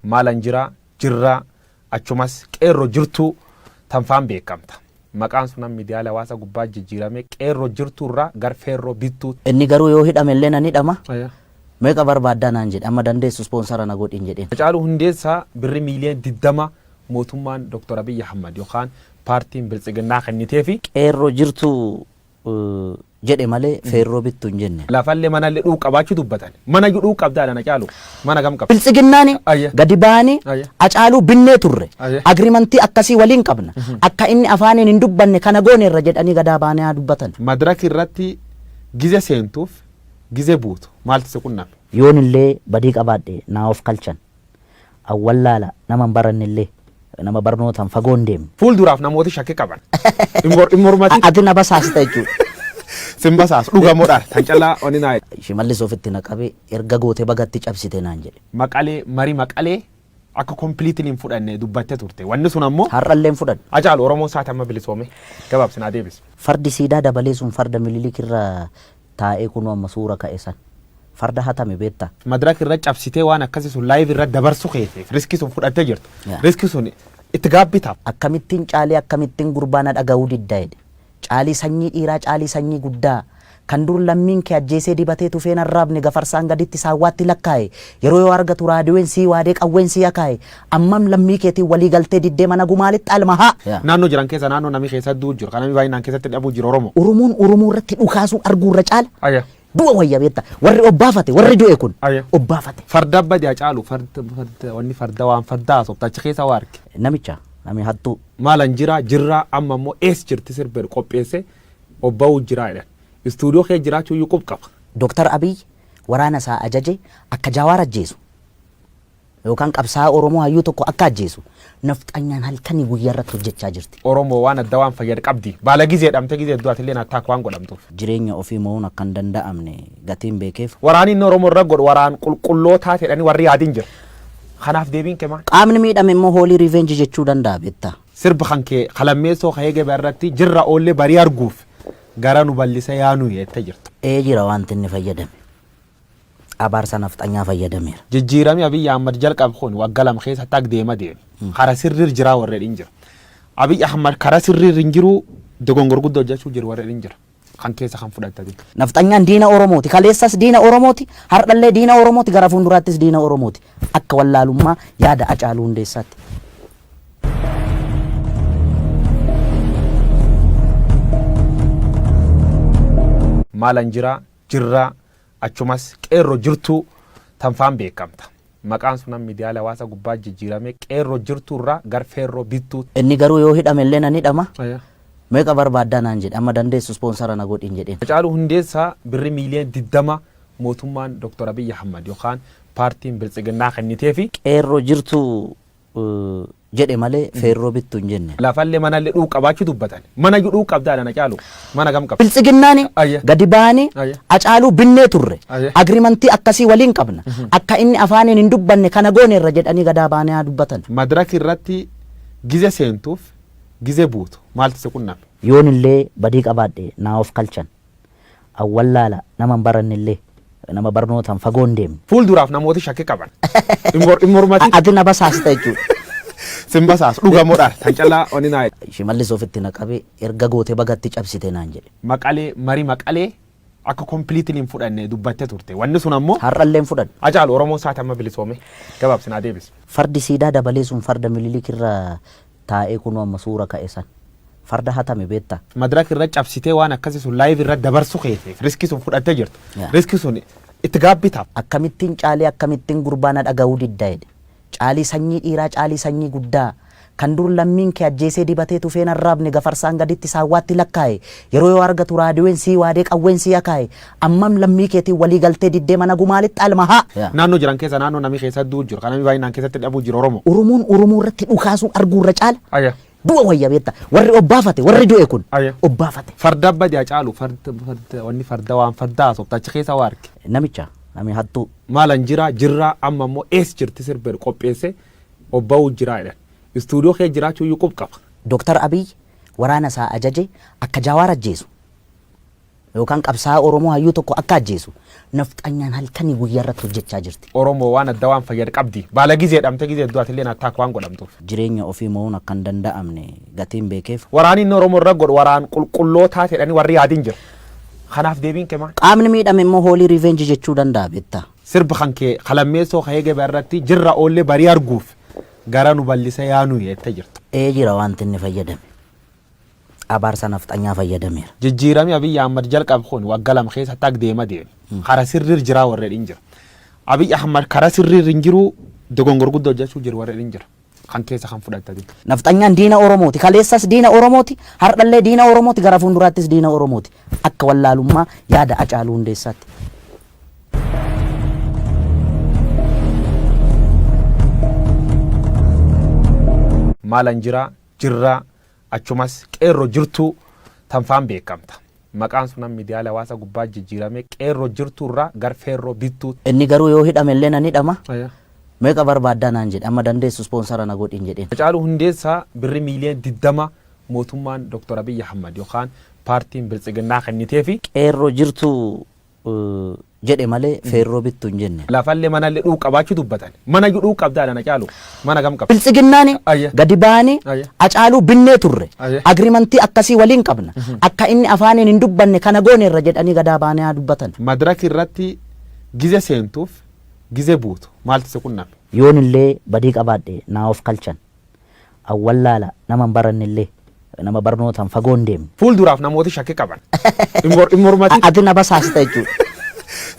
Maalan jira jirraa achumas qeerroo jirtuu tanfaan beekamta. Maqaan sun miidiyaalee hawaasa gubbaa jijjiirame qeerroo jirtuu irraa gar feerroo bittuu. Inni garuu yoo hidhame illee nan hidhama. Meeqa barbaaddaa naan jedhe amma dandeessu sponsor na godhin jedheen. Hacaaluu Hundeessaa birri miiliyoona 20 mootummaan Dr. Abiyyi Ahmad yookaan paartiin Biltsiginnaa kenniteefi. Qeerroo jirtuu. Jedhe malee feerroo bittu hin jenne. Lafallee manallee dhuu qabaachuu dubbatan. Mana iyyuu dhuu qabdaadha na caalu. Mana gam qabda? Biltsiginnaani Ayya. gadi ba'anii Ayya. Acaaluu binnee turre. Ayya. Agriimantii akkasii waliin qabna. Akka inni afaaniin hin dubbanne kana gooneerra jedhanii gadaa ba'anii haa dubbatan. Madraki irratti gize seentuuf gize buutu maaltu si qunname? Yoon illee badii qabaadhe naa of kalchan. Awwallaala nama hin baranne illee nama barnootaan fagoo hin deemne. Fuulduraaf namooti shakkii qaban. Hin mormatin. Ati na basaasta jechuudha. Sin basaasu dhugamoodhaan kan callaa oni naa. Shimallis ofitti na qabee erga gootee bagatti cabsite naan jedhe. Maqalee marii Maqalee akka completely hin fudhanne dubbattee turte. Wanni sun ammoo. Har'allee hin fudhanne. Hacaalu Oromoon saati amma bilisoome gabaabsinaa deebisi. Fardi siidaa dabalee sun farda Mililik irra taa'ee kunoo amma suura ka'e san. Farda hatame beektaa? Madraka irra cabsitee waan akkasii sun live irra dabarsu keetiif riskii sun fudhattee jirta. Yeah. Riskii sun itti gaabbitaaf. Akkamittiin Caalii akkamittiin gurbaa na dhaga'uu didda jedhe. Caalii sanyii dhiiraa caalii sanyii guddaa kan dur lammiin kee ajjeesee dibatee tufee hin arraabne gafarsaan gaditti saawwaatti lakkaa'e yeroo yoo argatu raadiyoon sii waadee qawween sii akaa'e ammam lammii keetiin walii galtee diddee mana gumaalitti alma haa. Yeah. Naannoo jiran keessa naannoo namni keessa du'u jiru kan namni baay'inaan keessatti dhabuu jiru Oromoo. Oromoon Oromoo irratti dhukaasuu arguu irra caala Ayya. Du'a wayya beekta. Warri obbaafate warri du'e kun Ayya. obbaafate. Farda badi Hacaalu farda farda wanni farda waan farda haasofta achi keessa waa arge. Namicha nami hattuu. Maalan jira jirraa amma immoo ees jirti sirba jedhu qopheesse obba'uu jiraa jedhan. Istuudiyoo kee jiraachuu iyyuu qub qaba. Doktar Abiy waraana isaa ajaje akka Jawaar ajjeesu. Yookaan qabsaa'aa Oromoo hayyuu tokko akka ajjeesu nafxanyaan halkanii guyyaa irratti hojjechaa jirti. Oromoo waan adda waan fayyad qabdi. Baala gizee dhamte gizee du'atilleen attack waan godhamtuuf. Jireenya ofii mo'uun akka hin danda'amne gatiin beekeef. Waraanni inni Oromoo irra godhu waraan qulqullootaa jedhanii warri yaadin jira. Kanaaf deebiin kee maal? Qaamni miidhame immoo hoolii revenge jechuu danda'a beektaa. Sirba kan kee ka lammeessoo ka eegee irratti jirra oollee barii arguuf gara nu ballisa yaa nuyi jette jirta. Ee jira wanti inni fayyadame. Abaarsa nafxanyaa fayyadameera. Jijjiirami Abiy Ahmad jalqabe kun wagga 2 keessatti ag deema deeme. Kara sirriir jiraa warri jedhin jira. Abiy Ahmad kara sirriir hin jiru dogongor guddaa hojjechuu jiru warri jedhin jira. Kan keessa kan fudhattati. Nafxanyaan diina Oromooti. Kaleessas diina Oromooti. Hardhallee diina Oromooti. Gara fuulduraattis diina Oromooti. Akka wallaalummaa yaada Hacaaluu Hundeessaatti. Maalan jiraa jirraa achumas qeerro jirtuu tanfaan beekamta. Maqaan sun amma miidiyaalee hawaasa gubbaa jijjiiramee qeerroo jirtuu irraa gar feerroo bittuu. Inni garuu yoo hidhame illee nan hidhama. Meeqa barbaaddaa naan jedhe. Amma dandeessu ispoonsara na godhin jedheen. Hacaaluu Hundeessaa birri miiliyoona 20 mootummaan Dr. Abiy Ahmad yookaan paartiin Biltsiginnaa kenniteefi. Qeerroo jirtuu jedhe malee feerroo bittu hin jenne. Lafallee manallee dhuu qabaachuu dubbatan. Mana iyyuu dhuu qabdaadha na caalu. Mana gam qabda? Biltsiginnaani Ayya. gadi ba'anii Ayya. Hacaaluu binnee turre. Ayya. Agriimantii akkasii waliin qabna. Akka inni afaaniin hin dubbanne kana gooneerra jedhanii gadaa ba'anii haa dubbatan. Madraki irratti gize seentuuf gize buutu maaltu si qunname? Yoon illee badii qabaadhe naa of kalchan. Awwallaala nama hin baranne illee nama barnootaan fagoo hin deemne. Fuulduraaf namooti shakkii qaban. Hin mormatin. Ati na basaasta jechuudha. Sin basaasu dhugamoodhaan kan callaa oni naa. Shimallis ofitti na qabee erga gootee bagatti cabsite naan jedhe. Maqalee marii Maqalee akka completely hin fudhanne dubbattee turte. Wanni sun ammoo. Har'allee hin fudhanne. Hacaalu Oromoon saati amma bilisoome gabaabsinaa deebisi. Fardi siidaa dabalee sun farda Mililik irra taa'ee kunoo amma suura ka'e san. Farda hatame beektaa? Madraka irra cabsitee waan akkasii sun live irra dabarsu keetiif riskii sun fudhattee jirta. Yeah. Riskii sun itti gaabbitaaf. Akkamittiin Caalii akkamittiin gurbaa na dhaga'uu didda jedhe. Caalii sanyii dhiiraa caalii sanyii guddaa kan dur lammiin kee ajjeesee dibatee tufee hin arraabne gafarsaan gaditti saawwaatti lakkaa'e yeroo yoo argatu raadiyoon sii waadee qawween sii akaa'e ammam lammii keetiin walii galtee diddee mana gumaalitti alma haa. Yeah. Naannoo jiran keessa naannoo namni keessa du'u jiru kan namni baay'inaan keessatti dhabuu jiru Oromoo. Oromoon Oromoo irratti dhukaasuu arguu irra caala Ayya. Du'a wayya beekta. Warri obbaafate warri du'e kun Ayya. obbaafate. Farda badi Hacaalu farda farda wanni farda waan farda haasofta achi keessa waa arge. Namicha nami hattuu. Maalan jiraa jirraa amma immoo ees jirti sirba jedhu qopheesse obba'uu jiraa jedhan. Istuudiyoo kee jiraachuu iyyuu qub qaba. Doktar Abiy waraana isaa ajaje akka Jawaar ajjeesu. Yookaan qabsaa'aa Oromoo hayyuu tokko akka ajjeesu nafxanyaan halkanii guyyaa irratti hojjechaa jirti. Oromoo waan adda waan fayyad qabdi. Baala gizee dhamte gizee du'atilleen attack waan godhamtuuf. Jireenya ofii mo'uun akka hin danda'amne gatiin beekeef. Waraanni inni Oromoo irra godhu waraan qulqullootaa jedhanii warri yaadin jira. Kanaaf deebiin kee maal? Qaamni miidhame immoo hoolii revenge jechuu danda'a beektaa. Sirba kan kee ka lammeessoo ka eegee irratti jirra oollee barii arguuf gara nu ballisa yaa nuyi jette jirta. Ee jira wanti inni fayyadame. Abaarsa nafxanyaa fayyadameera. Jijjiiramni Abiyyi Ahmad jalqabe kun waggaa 2 keessatti akka deema deeme. Kara sirriir jiraa warreen hin jira. Abiyyi Ahmad kara sirriir hin jiru, dogongor guddoo hojjechuu jiru warreen hin jira. Kan keessa kan fudhatanii. Nafxanyaan diina Oromooti. Kaleessas diina Oromooti. Har'allee diina Oromooti. Gara fuulduraattis diina Oromooti. Akka wallaalummaa yaada Hacaaluu Hundeessaatti. Maalan jiraa jirraa, achumas qeerroo jirtuu tanfaan beekamta. Maqaan sun miidiyaalee hawaasa gubbaa jijjiirame qeerroo jirtuu irraa gar feerroo bittuu. Inni garuu yoo hidhame illee nan hidhama. Meeqa barbaaddaa naan jedhe, amma dandeessu sponsor na godhin jedheen. Hacaaluu Hundeessaa birri miiliyoona 20 mootummaan Dr. Abiyyi Ahmad yookaan paartiin Biltsiginnaa kenniteefi. Qeerroo jirtuu jedhe malee feerroo bittu hin jenne. Lafallee manallee dhuu qabaachuu dubbatan. Mana iyyuu dhuu qabdaa dha Hacaaluu. Mana gam qabda? Biltsiginnaani gadi ba'anii Hacaaluu binnee turre. Agreement akkasii waliin qabna. Akka inni afaaniin hin dubbanne kana gooneerra jedhanii gadaa ba'anii haa dubbatan. Madraki irratti gize seentuuf gize buutu maaltu si qunname? Yoon illee badii qabaadhe naa of kalchan. An wallaala, nama hin baranne illee, nama barnootaan fagoo hin deemne. Fuulduraaf namooti shakki qaban. Hin mormatin. Ati na basaasta jechuudha.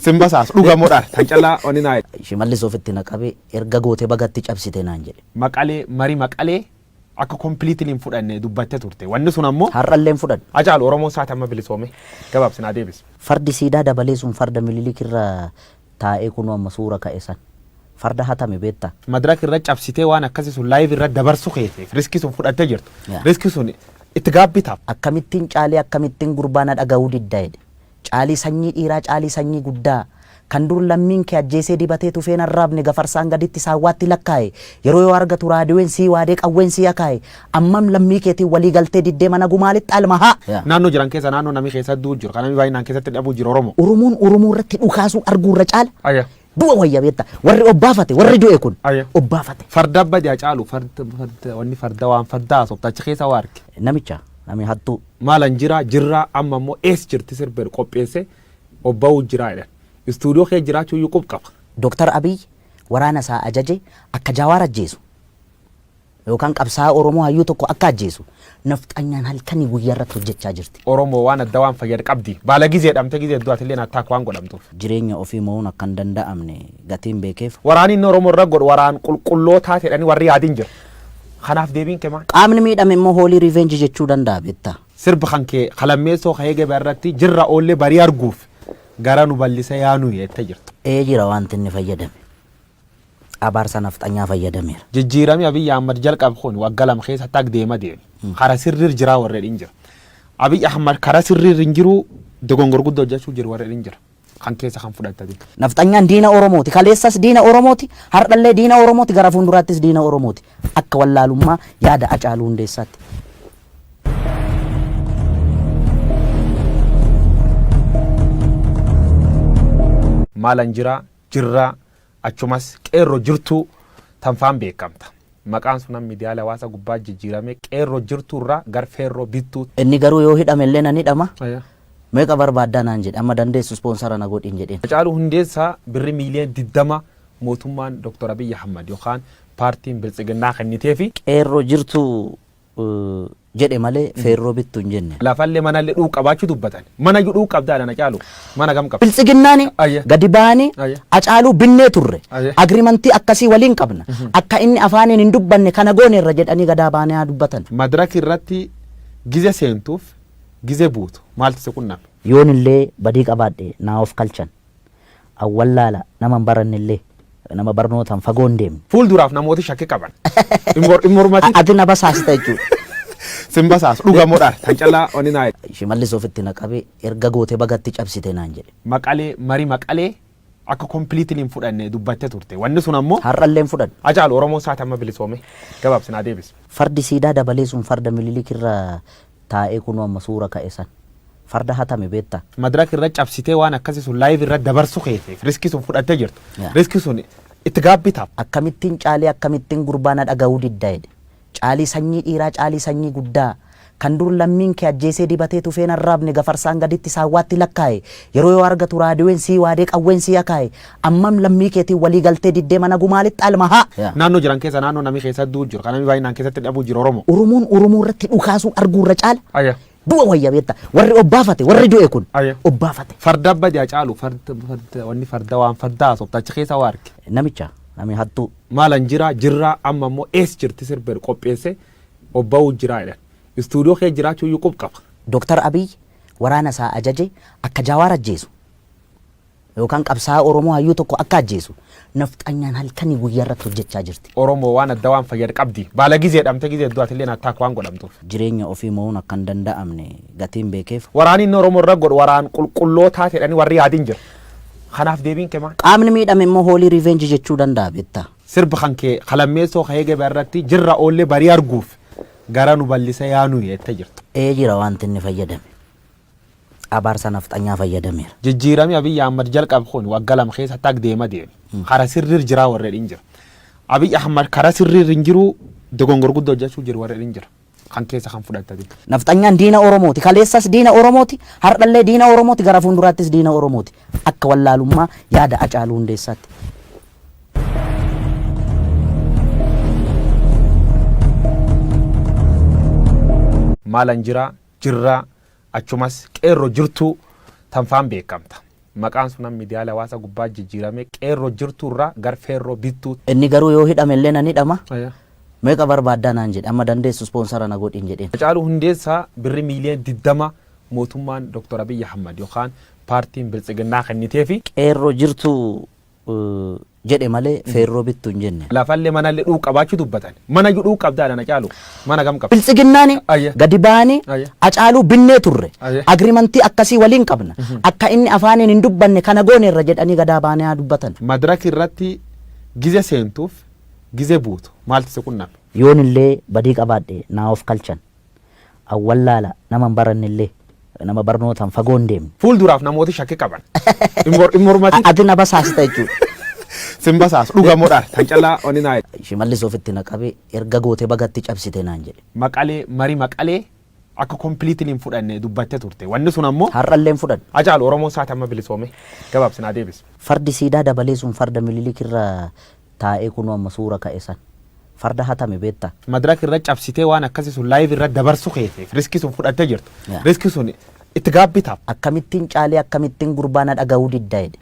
Sin basaasu dhugamoodhaan kan callaa oni naa. Shimallis ofitti na qabee, erga goote bagatti cabsite naan jedhe. Maqalee marii Maqalee akka completely hin fudhanne dubbatte turte. Wanni sun ammoo. Har'allee hin fudhanne. Hacaalu, Oromoon saati amma bilisoome gabaabsinaa deebisi. Fardi siidaa dabalee sun farda Mililik irra taa'ee kunoo amma suura ka'e san. Farda hatame beektaa? Madraka irra cabsitee waan akkasii sun live irra dabarsu keetiif risk sun fudhattee jirtu. Risk sun itti gaabbitaaf. Akkamittiin Caalii, akkamittiin gurbaa na dhaga'uu didda jedhe. Caalii sanyii dhiiraa, caalii sanyii guddaa. Kan dur lammiin kee ajjeesee dibatee tufeen arraabne gafarsaan gaditti saawwaatti lakkaa'e. Yeroo yoo argatu raadiyoon sii waadee qawween sii akaa'e. Ammam lammii keetiin walii galtee diddee mana gumaalitti almahaa. Naannoo jiran keessa naannoo namni keessa du'u jiru kan namni baay'inaan keessatti dhabuu jiru Oromoo. Oromoon Oromoo irratti dhukaasuu arguu irra caala du'a wayya beekta. Warri obbaafate, warri du'e kun obbaafate. Farda badi Hacaalu, farda farda wanni farda waan farda haasofta achi keessa waa arge. Namicha nami hattuu. Maalan jira jirraa, amma immoo ees jirti sirba qopheesse obba'uu jiraa jedhan. Istuudiyoo kee jiraachuu iyyuu qub qaba. Doktar Abiy waraana isaa ajaje akka Jawaar ajjeesu yookaan qabsaa'aa Oromoo hayyuu tokko akka ajjeesu nafxanyaan halkanii guyyaa irratti hojjechaa jirti. Oromoo waan adda waan fayyad qabdi. Baala gizee dhamte gizee du'atillee attaak waan godhamtuuf. Jireenya ofii mo'uun akka hin danda'amne gatiin beekeef. Waraanni inni Oromoo irra godhu waraan qulqullootaa jedhanii warri yaadin jira. Kanaaf deebiin kee maal? Qaamni miidhame immoo holy revenge jechuu danda'a beektaa. Sirba kan kee kalammeessoo ka'ee gabaa irratti jirra oollee barii arguuf gara nu bal'ise yaanu jettee jirta. Ee, jira wanti inni fayyadame. Abaarsa nafxanyaa fayyadameera. Jijjiiramni Abiyyi Ahmad jalqabe kun waggaa 2 keessatti akka deema deeme. Kara sirriir jiraa warreen hin jira. Abiyyi Ahmad kara sirriir hin jiru, dogongor guddoo hojjechuu jiru warreen hin jira. Kan keessa kan fudhatanii. Nafxanyaan diina Oromooti. Kaleessas diina Oromooti. Har'allee diina Oromooti. Gara fuulduraattis diina Oromooti. Akka wallaalummaa yaada Hacaaluu Hundeessaatti. Maalan jira jirraa, achumas qeerroo jirtuu tanfaan beekamta. Maqaan sun miidiyaalee hawaasa gubbaa jijjiirame qeerroo jirtuu irraa gar feerroo bittuu. Inni garuu yoo hidhame illee nan hidhama. Meeqa barbaaddaa naan jedhe, amma dandeessu sponsor na godhin jedheen. Hacaaluu Hundeessaa birri miiliyoona 20 mootummaan Dr. Abiyyi Ahmad yookaan paartiin Biltsiginnaa kenniteefi. Qeerroo jirtuu jedhe malee feerroo bittu hin jenne. Lafallee manallee dhuu qabaachuu dubbatan. Mana iyyuu dhuu qabdaa dha Hacaaluu. Mana gam qabda? Biltsiginnaani gadi ba'anii Hacaaluu binnee turre. Agreement akkasii waliin qabna. Akka inni afaaniin hin dubbanne kana gooneerra jedhanii gadaa ba'anii haa dubbatan. Madraki irratti gize seentuuf gize buutu maaltu si qunname? Yoon illee badii qabaadhe naa of kalchan. An wallaala, nama hin baranne illee, nama barnootaan fagoo hin deemne. Fuulduraaf namooti shakki qaban. Hin mormatin. Ati na basaasta jechuudha. Sin basaasu dhugamoodhaan kan callaa oni naa. Shimallis ofitti na qabee, erga goote bagatti cabsite naan jedhe. Maqalee marii Maqalee akka completely hin fudhanne dubbatte turte. Wanni sun ammoo. Har'allee hin fudhanne. Hacaalu, Oromoon saati amma bilisoome gabaabsinaa deebisi. Fardi siidaa dabalee sun farda Mililik irra taa'ee kunoo amma suura ka'e san. Farda hatame beektaa? Madraka irra cabsitee waan akkasii sun live irra dabarsu keetiif risk sun fudhattee jirtu. Risk sun itti gaabbitaaf. Akkamittiin Caalii, akkamittiin gurbaa na dhaga'uu didda jedhe. Caalii sanyii dhiiraa, caalii sanyii guddaa. Kan dur lammiin kee ajjeesee dibatee tufeen arraabne gafarsaan gaditti saawwaatti lakkaa'e yeroo yoo argatu raadiyoon sii waadee qawween sii akaa'e ammam lammii keetiin walii galtee diddee mana gumaalitti alma haa. Naannoo jiran keessa naannoo namni keessa du'u jiru kan namni baay'inaan keessatti dhabuu jiru Oromoo. Oromoon Oromoo irratti dhukaasuu arguu irra caala Ayya. du'a wayya beekta. Warri obbaafate warri du'e kun Ayya. obbaafate. Farda badi Hacaalu farda farda wanni farda waan farda haasofta achi keessa waa arge. Namicha nami hattuu. Maalan jira jirraa amma immoo ees jirti sirba qopheesse obba'uu jiraa jedhan. Istuudiyoo kee jiraachuu iyyuu qub qaba. Doktar Abiy waraana isaa ajaje akka Jawaar ajjeesu yookaan qabsaa'aa Oromoo hayyuu tokko akka ajjeesu nafxanyaan halkanii guyyaa irratti hojjechaa jirti. Oromoo waan adda waan fayyad qabdi. Baala gizee dhamte gizee du'atillee attaak waan godhamtuuf. Jireenya ofii mo'uun akka hin danda'amne gatiin beekeef. Waraanni inni Oromoo irra godhu waraan qulqullootaa jedhanii warri yaadin jira. Kanaaf deebiin kee maal? Qaamni miidhame immoo hoolii revenge jechuu danda'a beektaa. Sirba kan kee kalammeessoo ka'ee gabaa irratti jirra oollee barii arguuf gara nu bal'isa yaanu jettee jirta. Ee jira wanti inni fayyadame. Abaarsa nafxanyaa fayyadameera. Jijjiiramni Abiyyi Ahmad jalqabe kun waggaa 2 keessatti akka deema deeme. Kara sirriir jiraa warreen hin jira. Abiyyi Ahmad kara sirriir hin jiru dogongor guddoo hojjechuu jiru warreen hin jira. Kan keessa kan fudhatanii. Nafxanyaan diina Oromooti. Kaleessas diina Oromooti. Har'allee diina Oromooti. Gara fuulduraattis diina Oromooti. Akka wallaalummaa yaada Hacaaluu Hundeessaatti. Maalan jira jirraa achumas qeerroo jirtuu tanfaan beekamta. Maqaan sun miidiyaalee hawaasa gubbaa jijjiirame qeerroo jirtuu irraa gar feerroo bittuu. Inni garuu yoo hidhame illee nan hidhama. Meeqa barbaaddaa naan jedhe amma dandeessu ispoonsara na godhin jedheen. Hacaaluu Hundeessaa birri miiliyoona 20 mootummaan Dr. Abiyyi Ahmad yookaan paartiin Biltsiginnaa kenniteefi. Qeerroo jirtuu jedhe malee feerroo bittu hin jenne. Lafallee manallee dhuu qabaachuu dubbatan. Mana iyyuu dhuu qabdaa dha Hacaaluu. Mana gam qabda? Biltsiginnaani Ayya. gadi ba'anii Ayya. Hacaaluu binnee turre. Ayya. Agriimantii akkasii waliin qabna. Akka inni afaaniin hin dubbanne kana gooneerra jedhanii gadaa ba'anii haa dubbatan. Madaraka irratti gize seentuuf gize buutu maaltu si qunname? Yoon illee badii qabaadhe naa of kalchan. An wallaala nama hin baranne illee nama barnootaan fagoo hin deemne. Fuulduraaf namooti shakki qaban. Hin mormatin. Ati na basaasta jechuudha. Sin basaasu dhugamoodhaan tan callaa oni naa. Shimallis ofitti na qabee erga goote bagatti cabsite naan jedhe. Maqalee marii Maqalee akka completely hin fudhanne dubbatte turte. Wanni sun ammoo. Har'allee hin fudhanne. Hacaalu Oromoon saati amma bilisoome gabaabsinaa deebisi. Fardi siidaa dabalee sun farda Mililik irra taa'ee kunoo amma suura ka'e san. Farda hatame beektaa? Madaraka irra cabsitee waan akkasii sun live irra dabarsu keeteef riskii sun fudhattee jirtu. Yaa. Riskii sun itti gaabbitaaf. Akkamittiin caalii akkamittiin gurbaa na dhaga'uu didda jedhe.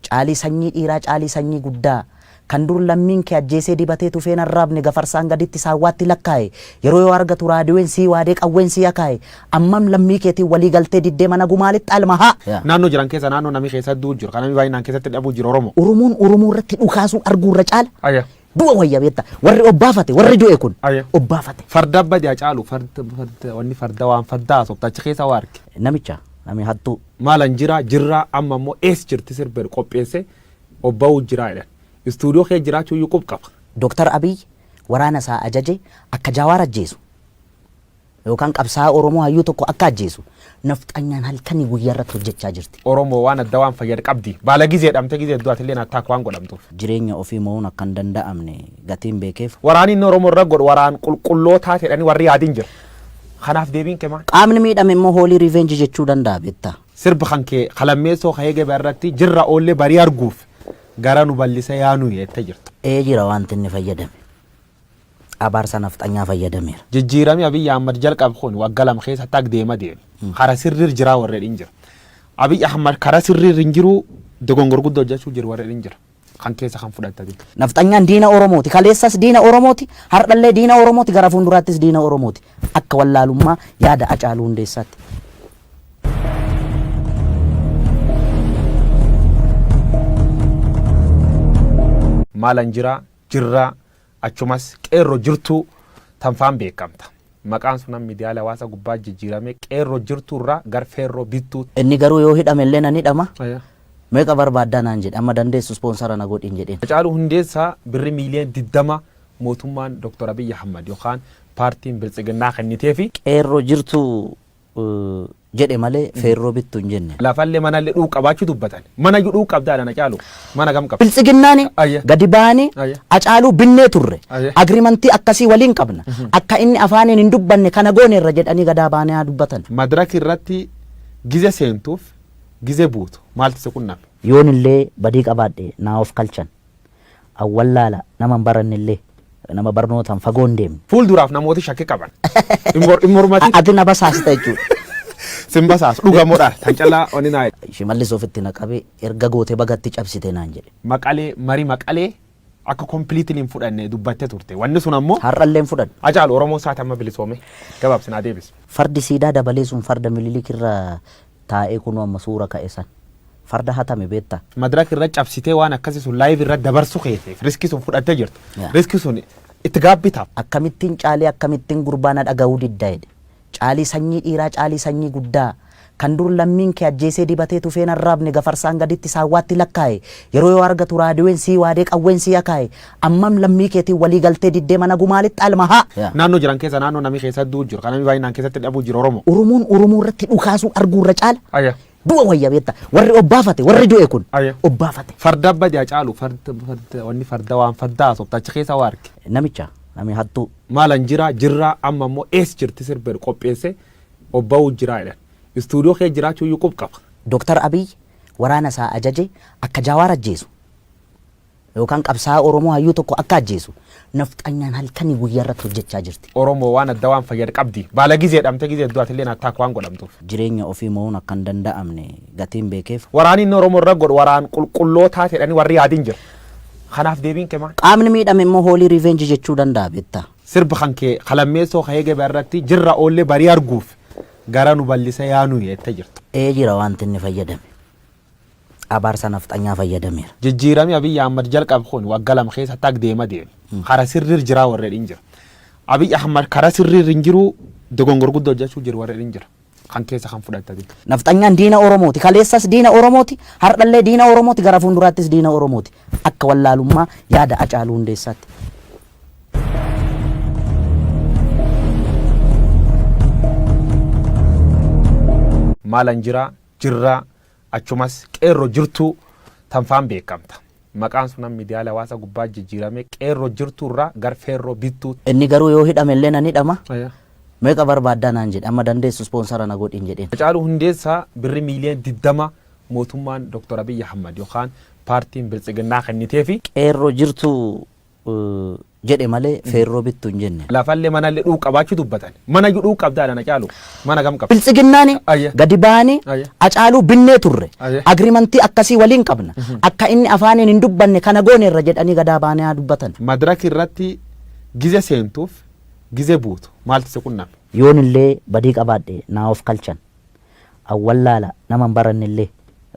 Caalii sanyii dhiiraa caalii sanyii guddaa. Kan dur lammiin kee ajjeesee dibatee tufeen arraabne gafarsaan gaditti saawwaatti lakkaa'e yeroo yoo argatu raadiyoon sii waadee qawween sii akaa'e ammam lammii keetiin walii galtee diddee mana gumaalitti alma haa. Naannoo jiran keessa naannoo namni keessa du'u jiru kan namni baay'inaan keessatti dhabuu jiru Oromoo. Oromoon Oromoo irratti dhukaasuu arguu irra caala Ayya. du'a wayya beekta. Warri obbaafate warri du'e kun Ayya. obbaafate. Farda badi Hacaalu farda farda wanni farda waan farda haasofta achi keessa waa arge. Namicha nami hattuu. Maalan jira jirraa amma immoo ees jirti sirba qopheesse obba'uu jiraa jedhan. Istuudiyoo kee jiraachuu iyyuu qub qaba. Doktar Abiy waraana isaa ajaje akka Jawaar ajjeesu yookaan qabsaa'aa Oromoo hayyuu tokko akka ajjeesu nafxanyaan halkanii guyyaa irratti hojjechaa jirti. Oromoo waan adda waan fayyad qabdi. Baala gizee dhamte gizee du'atillee attaak waan godhamtuuf. Jireenya ofii mo'uun akka hin danda'amne gatiin beekeef. Waraanni inni Oromoo irra godhu waraan qulqullootaa jedhanii warri yaadin jira. Kanaaf deebiin kee maal? Qaamni miidhame immoo hoolii revenge jechuu danda'a beektaa. Sirba kan kee kalammeessoo ka'ee gabaa irratti jirra oollee barii arguuf gara nu bal'isa yaanu jettee jirta. Ee jira wanti inni fayyadame. Abaarsa nafxanyaa fayyadameera. Jijjiiramni Abiyyi Ahmad jalqabe kun waggaa 2 keessatti akka deema deeme. Kara sirriir jiraa warreen hin jira. Abiyyi Ahmad kara sirriir hin jiru dogongor guddoo hojjechuu jiru warreen hin jira. Kan keessa kan fudhatanii. Nafxanyaan diina Oromooti. Kaleessas diina Oromooti. Har'allee diina Oromooti. Gara fuulduraattis diina Oromooti. Akka wallaalummaa yaada Hacaaluu Hundeessaatti. Maalan jira jirraa achumas qeerroo jirtuu tanfaan beekamta. Maqaan sun miidiyaalee hawaasa gubbaa jijjiirame qeerroo jirtuu irraa gar feerroo bittuu. Inni garuu yoo hidhame illee nan hidhama. Meeqa barbaaddaa naan jedhe amma dandeessu ispoonsara na godhin jedheen. Hacaaluu Hundeessaa birri miiliyoona 20 mootummaan Dr. Abiyyi Ahmad yookaan paartiin Biltsiginnaa kenniteefi. Qeerroo jirtuu Jedhe malee feerroo bittu hin jenne. Lafallee manallee dhuu qabaachuu dubbatan. Mana iyyuu dhuu qabdaadha na caalu. Mana gam qabda? Biltsiginnaani Ayya. gadi ba'anii Ayya. Acaaluu binnee turre. Ayya. Agriimantii akkasii waliin qabna. Akka inni afaaniin hin dubbanne kana gooneerra jedhanii gadaa ba'anii haa dubbatan. Madraki irratti gize seentuuf gize buutu maaltu si qunname? Yoon illee badii qabaadhe naa of kalchan. An wallaala nama hin baranne illee nama barnootaan fagoo hin deemne. Fuulduraaf namooti shakki qaban. Hin mormatin. Ati na basaasta jechuudha. Sin basaasu dhugamoodha. Tan callaa oni naa. Shimallis ofitti na qabee erga goote bagatti cabsite naan jedhe. Maqalee marii Maqalee akka completely hin fudhanne dubbatte turte. Wanni sun ammoo. Har'allee hin fudhanne. Hacaalu Oromoon saati amma bilisoome gabaabsi naa deebisi. Fardi siidaa dabalee sun farda Mililik irra taa'ee kunoo amma suura ka'e san. Farda hatame beektaa? Madraka irra cabsitee waan akkasii sun live irra dabarsu keetiif riskii sun fudhattee jirta. Yeah. Riskii sun itti gaabbitaaf. Akkamittiin Caalii akkamittiin gurbaa na dhaga'uu didda jedhe. Caalii sanyii dhiiraa Caalii sanyii guddaa kan dur lammiin kee ajjeesee dibatee tufee hin arraabne gafarsaan gaditti saawwaatti lakkaa'e yeroo yoo argatu raadiyoon sii waadee qawween sii akaa'e ammam lammii keetiin walii galtee diddee mana gumaalitti alma haa. Yeah. Naannoo jiran keessa naannoo namni keessa du'u jiru kan namni baay'inaan keessatti dhabuu jiru Oromoo. Oromoon Oromoo irratti dhukaasuu arguu irra caala Ayya. Du'a wayya beekta. Warri obbaafate, warri du'e kun Ayya. obbaafate. Farda badi Hacaalu farda farda wanni farda waan farda haasofta achi keessa waa arge. Namicha nami hattuu. Maalan jira jirraa amma immoo ees jirti sirba jedhu qopheesse obba'uu jiraa jedhan. Istuudiyoo kee jiraachuu iyyuu qub qaba. Doktar Abiy waraana isaa ajaje akka Jawaar ajjeesu. Yookaan qabsaa'aa Oromoo hayyuu tokko akka ajjeesu nafxanyaan halkanii guyyaa irratti hojjechaa jirti. Oromoo waan adda waan fayyad qabdi. Baala gizee dhamte gizee du'atilleen attack waan godhamtuuf. Jireenya ofii mo'uun akka hin danda'amne gatiin beekeef. Waraanni inni Oromoo irra godhu waraan qulqullootaa jedhanii warri yaadin jira. Kanaaf deebiin kee maal? Qaamni miidhame immoo hoolii revenge jechuu danda'a beektaa. Sirba kan kee ka lammeessoo ka eegee irratti jirra oollee barii arguuf gara nu ballisa yaa nuyi jette jirta. Ee jira wanti inni fayyadame. Abaarsa nafxanyaa fayyadameera. Jijjiirami Abiy Ahmad jalqabe kun wagga 2 keessatti ag deema deeme. Kara sirriir jiraa warri jedhin jira. Abiy Ahmad kara sirriir hin jiru dogongor guddaa hojjechuu jiru warri jedhin jira. Kan keessa kan fudhattati. Nafxanyaan diina Oromooti. Kaleessas diina Oromooti. Hardhallee diina Oromooti. Gara fuulduraattis diina Oromooti. Akka wallaalummaa yaada Hacaaluu Hundeessaatti. Maalan jira jirraa achumas qeerro jirtuu tanfaan beekamta. Maqaan sun amma miidiyaalee hawaasa gubbaa jijjiirame qeerro jirtuu irraa gar feerroo bittuu. Inni garuu yoo hidhame illee nan hidhama. Meeqa barbaaddaa naan jedhe. Amma dandeessu ispoonsara na godhin jedheen. Hacaaluu Hundeessaa birri miiliyoona 20 mootummaan Dr. Abiy Ahmad yookaan paartiin Biltsiginnaa kenniteefi. Qeerroo jirtuu jedhe malee feerroo bittu hin jenne. Lafallee manallee dhuu qabaachuu dubbatan. Mana iyyuu dhuu qabdaadha na caalu. Mana gam qabda? Biltsiginnaani Ayya. gadi ba'anii Ayya. Hacaaluu binnee turre. Ayya. Agriimantii akkasii waliin qabna. Akka inni afaaniin hin dubbanne kana gooneerra jedhanii gadaa ba'anii haa dubbatan. Madraki irratti gize seentuuf gize buutu maaltu si qunname? Yoon illee badii qabaadhe naa of kalchan. An wallaala nama hin baranne illee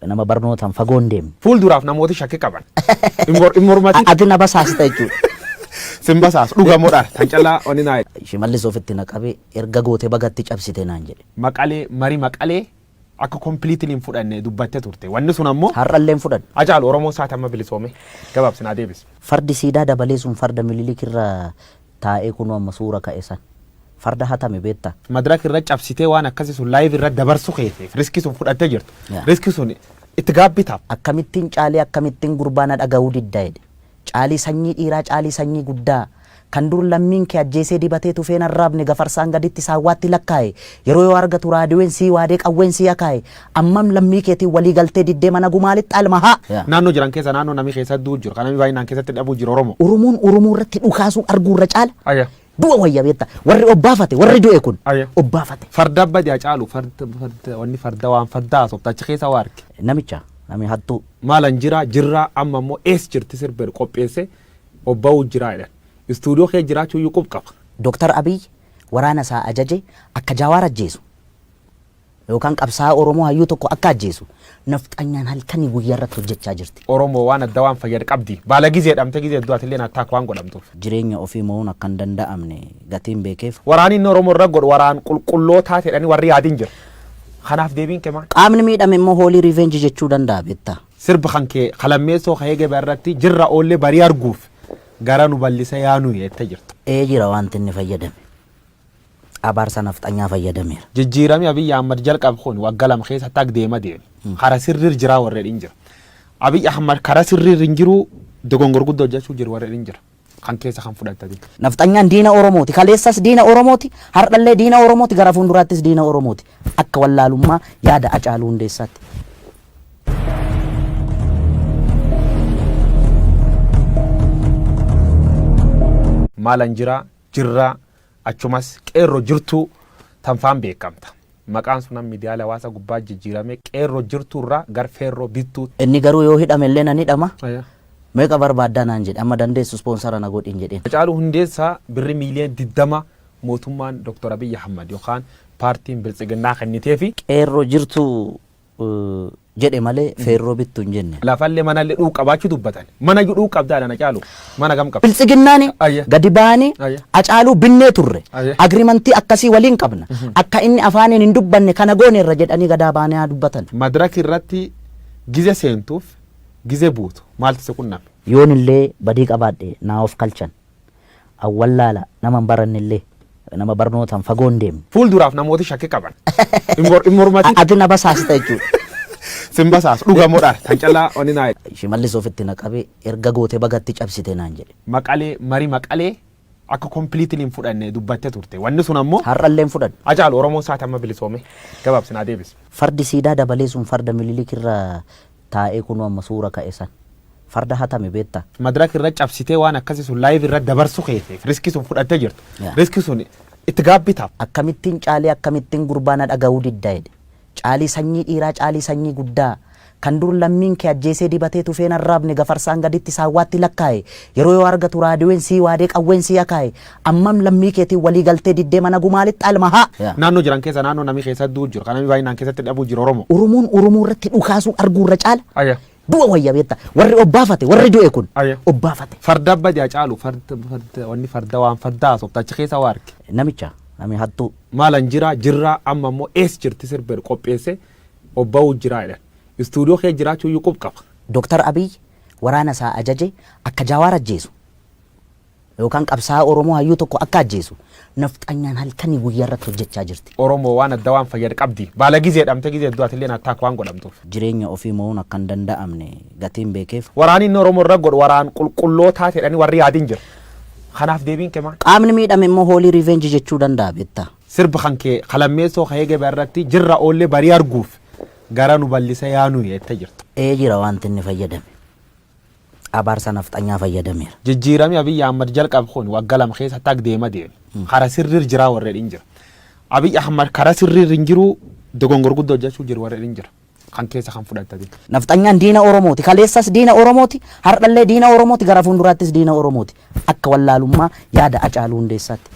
nama barnootaan fagoo hin deemne. Fuulduraaf namooti shakki qaban. Hin mormatin. Ati na basaasta jechuudha. Sin basaasu dhugamoodha. Tan callaa oni naa. Shimallis ofitti na qabee erga goote bagatti cabsite naan jedhe. Maqalee marii Maqalee akka completely hin fudhanne dubbatte turte. Wanni sun ammoo. Har'allee hin fudhanne. Hacaalu Oromoon saati amma bilisoome gabaabsi naa deebisi. Fardi siidaa dabalee sun farda Mililik irra taa'ee kunoo amma suura ka'e san. Farda hatame beektaa? Madraka irra cabsitee waan akkasii sun live irra dabarsu keetiif riskii sun fudhattee jirta. Yeah. Riskii sun itti gaabbitaaf. Akkamittiin Caalii akkamittiin gurbaa na dhaga'uu didda jedhe. Caalii sanyii dhiiraa Caalii sanyii guddaa kan dur lammiin kee ajjeesee dibatee tufee hin arraabne gafarsaan gaditti saawwaatti lakkaa'e yeroo yoo argatu raadiyoon sii waadee qawween sii akaa'e ammam lammii keetiin walii galtee diddee mana gumaalitti alma haa. Yeah. Naannoo jiran keessa naannoo namni keessa du'u jiru kan namni baay'inaan keessatti dhabuu jiru Oromoo. Oromoon Oromoo irratti dhukaasuu arguu irra caala Ayya. Du'a wayya beekta. Warri obbaafate, warri du'e kun Ayya. obbaafate. Farda badi Hacaalu farda farda wanni farda waan farda haasofta achi keessa waa arge. Namicha nami hattuu. Maalan jira jirraa amma immoo ees jirti sirba jedhu qopheesse obba'uu jiraa jedhan. Istuudiyoo kee jiraachuu iyyuu qub qaba. Doktar Abiy waraana isaa ajaje akka Jawaar ajjeesu. Yookaan qabsaa'aa Oromoo hayyuu tokko akka ajjeesu nafxanyaan halkanii guyyaa irratti hojjechaa jirti. Oromoo waan adda waan fayyad qabdi. Baala gizee dhamte gizee du'atilleen attack waan godhamtuuf. Jireenya ofii mo'uun akka hin danda'amne gatiin beekeef. Waraanni inni Oromoo irra godhu waraan qulqullootaa jedhanii warri yaadin jira. Kanaaf deebiin kee maal? Qaamni miidhame immoo hoolii revenge jechuu danda'a beektaa. Sirba kan kee ka lammeessoo ka eegee irratti jirra oollee barii arguuf gara nu ballisa yaa nuyi jette jirta. Ee jira wanti inni fayyadame. Abaarsa nafxanyaa fayyadameera. Jijjiiramni Abiyyi Ahmad jalqabe kun waggaa 2 keessatti akka deema deeme. Kara sirriir jiraa warreen hin jira. Abiyyi Ahmad kara sirriir hin jiru, dogongor guddoo hojjechuu jiru warreen hin jira. Kan keessa kan fudhatanii. Nafxanyaan diina Oromooti. Kaleessas diina Oromooti. Har'allee diina Oromooti. Gara fuulduraattis diina Oromooti. Akka wallaalummaa yaada Hacaaluu Hundeessaatti. Maalan jiraa jirraa, achumas qeerroo jirtuu tanfaan beekamta. Maqaan sun miidiyaalee hawaasa gubbaa jijjiirame qeerroo jirtuu irraa gar feerroo bittuu. Inni garuu yoo hidhame illee nan hidhama. Meeqa barbaaddaa naan jedhe, amma dandeessu sponsor na godhin jedheen. Hacaaluu Hundeessaa birri miiliyoona 20 mootummaan Dr. Abiyyi Ahmad yookaan paartiin Biltsiginnaa kenniteefi. Qeerroo jirtuu jedhe malee feerroo bittu hin jenne. Lafallee manallee dhuu qabaachuu dubbatan. Mana iyyuu dhuu qabdaa dha Hacaaluu. Mana gam qabda? Biltsiginnaani gadi ba'anii Hacaaluu binnee turre. Agreement akkasii waliin qabna. Akka inni afaaniin hin dubbanne kana gooneerra jedhanii gadaa ba'anii haa dubbatan. Madaraka irratti gize seentuuf gize buutu maaltu si qunname? Yoon illee badii qabaadhe naa of kalchan. An wallaala, nama hin baranne illee, nama barnootaan fagoo hin deemne. Fuulduraaf namooti shakki qaban. Hin mormatin. Ati na basaasta jechuudha. Sin basaasu dhugamoodhaan kan callaa oni naa. Shimallis ofitti na qabee, erga goote bagatti cabsite naan jedhe. Maqalee marii Maqalee akka completely hin fudhanne dubbatte turte. Wanni sun ammoo. Har'allee hin fudhanne. Hacaalu, Oromoon saati amma bilisoome gabaabsinaa deebisi. Fardi siidaa dabalee sun farda Mililik irra taa'ee kunoo amma suura ka'e san. Farda hatame beektaa? Madaraka irra cabsitee waan akkasii sun live irra dabarsu keeteef risk sun fudhattee jirtu. Risk sun itti gaabbitaaf. Akkamittiin Caalii, akkamittiin gurbaa na dhaga'uu didda jedhe. Caalii sanyii dhiiraa, caalii sanyii guddaa. Kan dur lammiin kee ajjeesee dibatee tufeen arraabne gafarsaan gaditti saawwaatti lakkaa'e. Yeroo yoo argatu raadiyoon sii waadee qawween sii akaa'e. Ammam lammii keetiin walii galtee diddee mana gumaalitti alma haa. Naannoo jiran keessa naannoo namni keessa du'u jiru kan namni baay'inaan keessatti dhabuu jiru Oromoo. Oromoon Oromoo irratti dhukaasuu arguu irra caala du'a wayya beekta. Warri obbaafate, warri du'e kun obbaafate. Farda badi Hacaalu, farda farda wanni farda waan farda haasofta achi keessa waa arge. Namicha nami hattuu. Maalan jira jirraa, amma immoo ees jirti sirba qopheesse obba'uu jiraa jedhan. Istuudiyoo kee jiraachuu iyyuu qub qaba. Doktar Abiy waraana isaa ajaje akka Jawaar ajjeesu yookaan qabsaa'aa Oromoo hayyuu tokko akka ajjeesu nafxanyaan halkanii guyyaa irratti hojjechaa jirti. Oromoo waan adda waan fayyad qabdi. Baala gizee dhamte gizee du'atillee attack waan godhamtuuf. Jireenya ofii mo'uun akka hin danda'amne gatiin beekeef. Waraanni inni Oromoo irra godhu waraan qulqullootaa jedhanii warri yaadin jira. Kanaaf deebiin kee maal? Qaamni miidhame immoo holy revenge jechuu danda'a beektaa. Sirba kan kee kalammeessoo ka'ee gabaa irratti jirra oollee barii arguuf gara nu bal'isa yaanu jettee jirta. Ee, jira wanti inni fayyadame. Abaarsa nafxanyaa fayyadameera. Jijjiiramni Abiyyi Ahmad jalqabe kun waggaa 2 keessatti akka deema deeme. Kara sirriir jiraa warreen hin jira. Abiyyi Ahmad kara sirriir hin jiru, dogongor guddoo hojjechuu jiru warreen hin jira. Kan keessa kan fudhatanii. Nafxanyaan diina Oromooti. Kaleessas diina Oromooti. Har'allee diina Oromooti. Gara fuulduraattis diina Oromooti. Akka wallaalummaa yaada Hacaaluu Hundeessaatti.